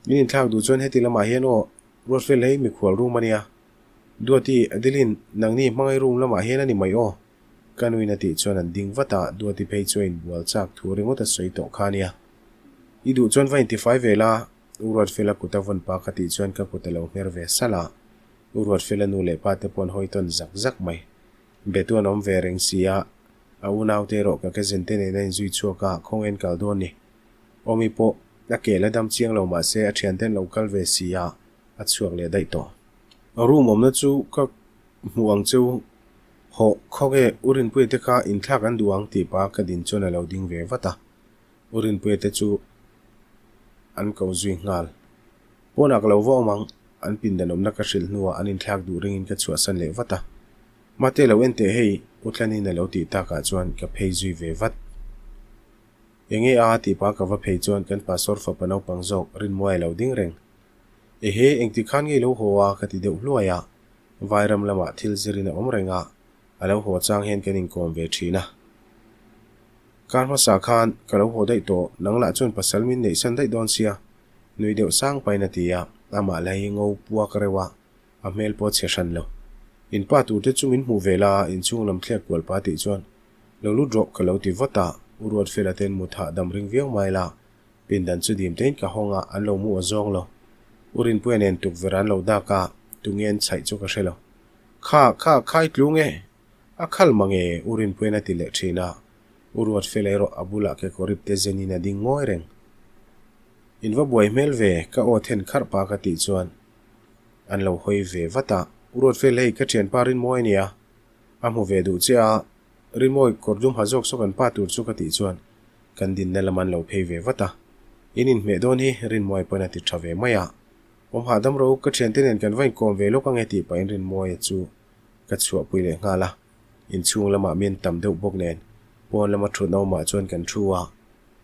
In inthlak duh chuan heti lamah hian aw, Ruatfel hei mikhual room a nia. Duati, Adeline, nangni hmangaih room lamah hian a ni mai aw. Ka nuin a tih chuan an ding vat a, Duati phei chu a inbual chak thu ringawt a sawi tawh kha a nia. I duh chuan va intifai ve la, U Ruatfela kut a vawn pa ka tih chuan ka kut a lo hmer ve salh a, U Ruatfela nu leh pa te pawh an hawi tawn zak zak mai. Betu an awm ve reng si a, a unaute erawh ka cousin te nen a inzui chhuak a, khawngaih an kal dawn ni. Awmi pawh a kel a dam chiang lo mahse a thiante an lo kal ve si a, a chhuak leh daih tawh. Room awmna chu ka hmuh ang cheu, hawh khawnge U Rinpuia te kha inthlak an duh ang tih pa ka din chuan a lo ding ve vat a. U Rinpuia te chu an ko zui nghal. Pawnah ka lo va awm ang, an pindan awmna ka hrilh hnuah an inthlak duh ringin ka chhuahsan leh vat a. Mate lo en teh hei, U Tlanin a lo tih takah chuan ka phei zui ve vat. Enge a tih pah ka va phei chuan kan pastor fapa naupang zawk Rinmuai a lo ding reng. Ehe, engti khan nge i lo haw a? ka ti deuh hluai a. Vairam lamah thil zirin a awm reng a, a lo haw chang hian kan inkawm ve thin a. Kar hmasa khan ka lo haw daih tawh, nang lah chuan pasal min neihsan daih dawn sia, nui deuh sang pahin a ti a, amah lah hi ngo puak reuh a, a hmel pawh a chhe hran lo. In pa tur te chu min hmuh ve la, inchhung lam thlek kual pa tih chuan lo lut rawh ka lo ti vat a, U Ruatfela ten mut hahdam ring viau mai la, pindan chu dim tein ka hawng a, an lo mu aw zawng lo. U Rinpuia nen tukverh an lo dak a, tunge an chhaih chu ka hre lo. Kha, kha, khai tlung e! A khal mange, U Rinpuia'n a ti leh thin a. U Ruatfela erawh a bulah kekawrip te zenin a ding ngawi reng. In va buai hmel ve, ka aw then kharh pa ka tih chuan an lo hawi ve vat a. U Ruatfel hei ka thianpa Rinmawi a nia, a hmu ve duh che a, Rinmawi kawr dum ha zawk saw kan pa tur chu ka tih chuan kan dinna lam an lo phei ve vat a. In inhmeh dawn hi Rinmawi pawn a ti tha ve mai a. Awm hahdam ro, ka thiante nen kan va inkawm ve lawk ange tih pahin Rinmawia chu ka chhuahpui leh nghal a, inchhung lamah min tam deuh bawk nen pawn lama thutna awmah chuan kan thu a,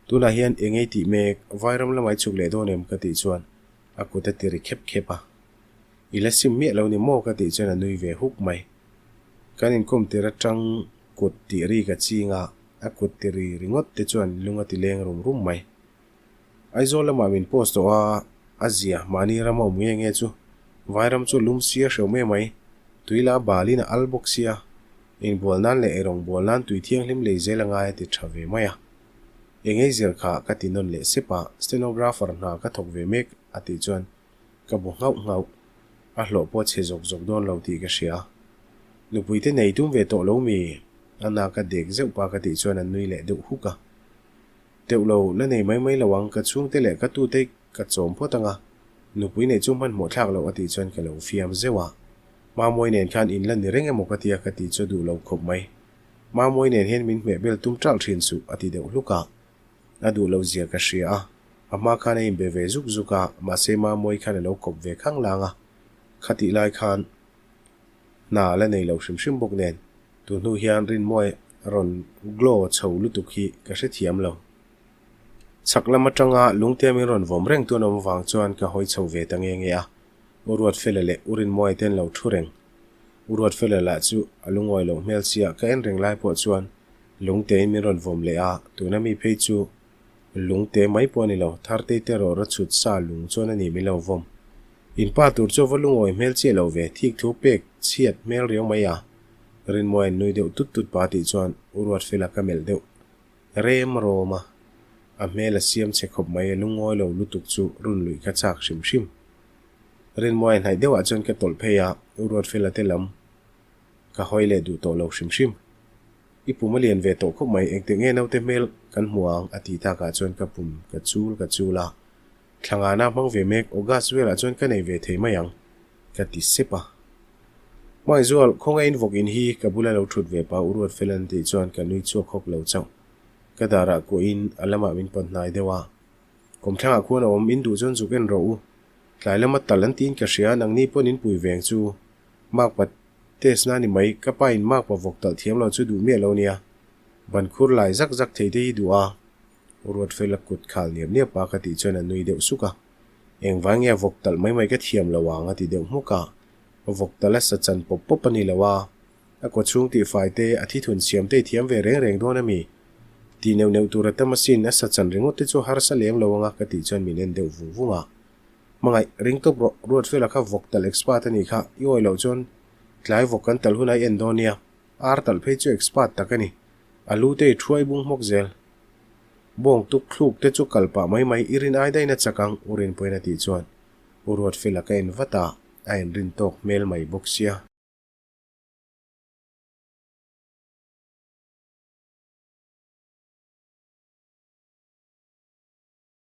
tunah hian eng ei tih mek, vairam lamah i chhuk leh dawn em ka tih chuan a kut a ti ri khep khep a, i la sim miah lo ni maw ka tih chuan a nui ve huk mai. Kan inkawm tir atang kut tih ri ka ching a, a kut ti ri ringawt te chuan lung a ti leng rum rum mai. Aizawl lamah min post tawh a, a zia mahni ram a awm nge nge chu. Vairam chu lum sia hreuh mai mai, tui la balin a al bawk sia, inbual nan leh eirawng bual nan tui thianghlim lei zel a ngai a ti tha ve mai a. Eng ei zir kha ka ti nawn leh sep a, stenographer hna ka thawk ve mek a tih chuan ka bu nghauh nghauh, a hlawh pawh chhe zawk zawk dawn lo tih ka hria. Nupui te nei tum ve tawh lo mi? A na ka dek zeuh pa ka tih chuan a nui leh deuh huk a. Teuh lo, la nei mai mai lo ang, ka chhungte leh ka tute ka chawm phawt ang a, nupui neih chu hmanhmawh thlak loh a tih chuan ka lo fiam zeuh a. Mamawi nen khan in la ni reng emaw ka tia ka tih chu a duh lo khawp mai. Mamawi nen hian min hmeh bel tum ṭalh ṭhin suh a ti deuh hluk a. A duh loh zia ka hria a, a hma khan a inbe ve zuk zuk a, mahse Mamawi khan a lo kawp ve khang lang a. Khatih lai khan hna a la nei lo hrim hrim bawk nen Tu hnu hian Rinmawi rawn glow chho lutuk hi ka hrethiam lo. Chhak lam atanga lungte min rawn vawm reng tun awm avang chuan ka hawi chho ve ta nge nge a, U Ruatfela leh U Rinmawia te an lo thu reng. U Ruatfela lah chu a lungawi loh hmel sia ka en reng lai pawh chuan lungtein min rawn vawm leh a, tuna mi phei chu lungte mai pawh a ni lo, Thartei te rawra chhut sa lung chuan a ni min lo vawm. In pa tur chu a va lungawi hmel chiah lo ve, thik thu pek chhiat hmel riau mai a. Rinmuaiin nui deuh tut tut pa tih chuan U Ruatfela ka melh deuh rem rawm a, a hmel a siam chhe khawp mai, a lungawi lo lutuk chu run luih kha chak hrim hrim. Rinmuaia hnaih deuhah chuan ka tawlh phei a, U Ruatfela te lam ka hawi leh duh tawh lo hrim hrim. I pum a lian ve tawh khawp mai, engtik nge naute hmel kan hmu ang a tih takah chuan ka pum ka chul ka chul a. Thlangana hmang ve mek August velah chuan ka nei ve thei mai ang, ka ti sep a. Hmangaihzual, khawngaihin vawk in hi ka bula lo thut ve pa U Ruatfela'n tih chuan ka nui chhuak hawk lo chauh. Ka darah kuahin a lamah min pawt hnai deuh a. Kawmthlangah khuan a awm, in duh chuan zuk en rawh u. Tlai lama tal an tiin ka hria, nangni pawn in pui veng chu. Makpa test na ni mai, ka pa in makpa vawk talh thiam lo chu duh miah lo nia. Ban khur lai zak zak thei te hi duh a. Ruatfela kut khal niap niap a ka tih chuan a nui deuh suk a. Engvai nge vawk talh mai mai ka thiam lo ang a ti deuh hmuk a. Vawk talh a sa chan pawp pawp a ni lo a. A kaw chhung tihfai te, a thithun siam te i thiam ve reng reng dawn a mi? Tih neuh neuh tur a tam asin, a sa chan ringawt te chu harsa lem lo anga ka tih chuan min en deuh vung vung a. Hmangaih, ring tawp rawh, Ruatfela kha vawk talh expert a nih kha, i awi loh chuan tlai vawk kan talh hunah i en dawn nia. Ar talh phei chu expert tak a ni. A lu te i thuai bung hmawk zel. Bawng tuk thluk te chu kal pah mai mai i rin ai daih na chak ang, U Rinpuiin a tih chuan U Ruatfela ka en vat a, a inrin tawk hmel mai bawk sia.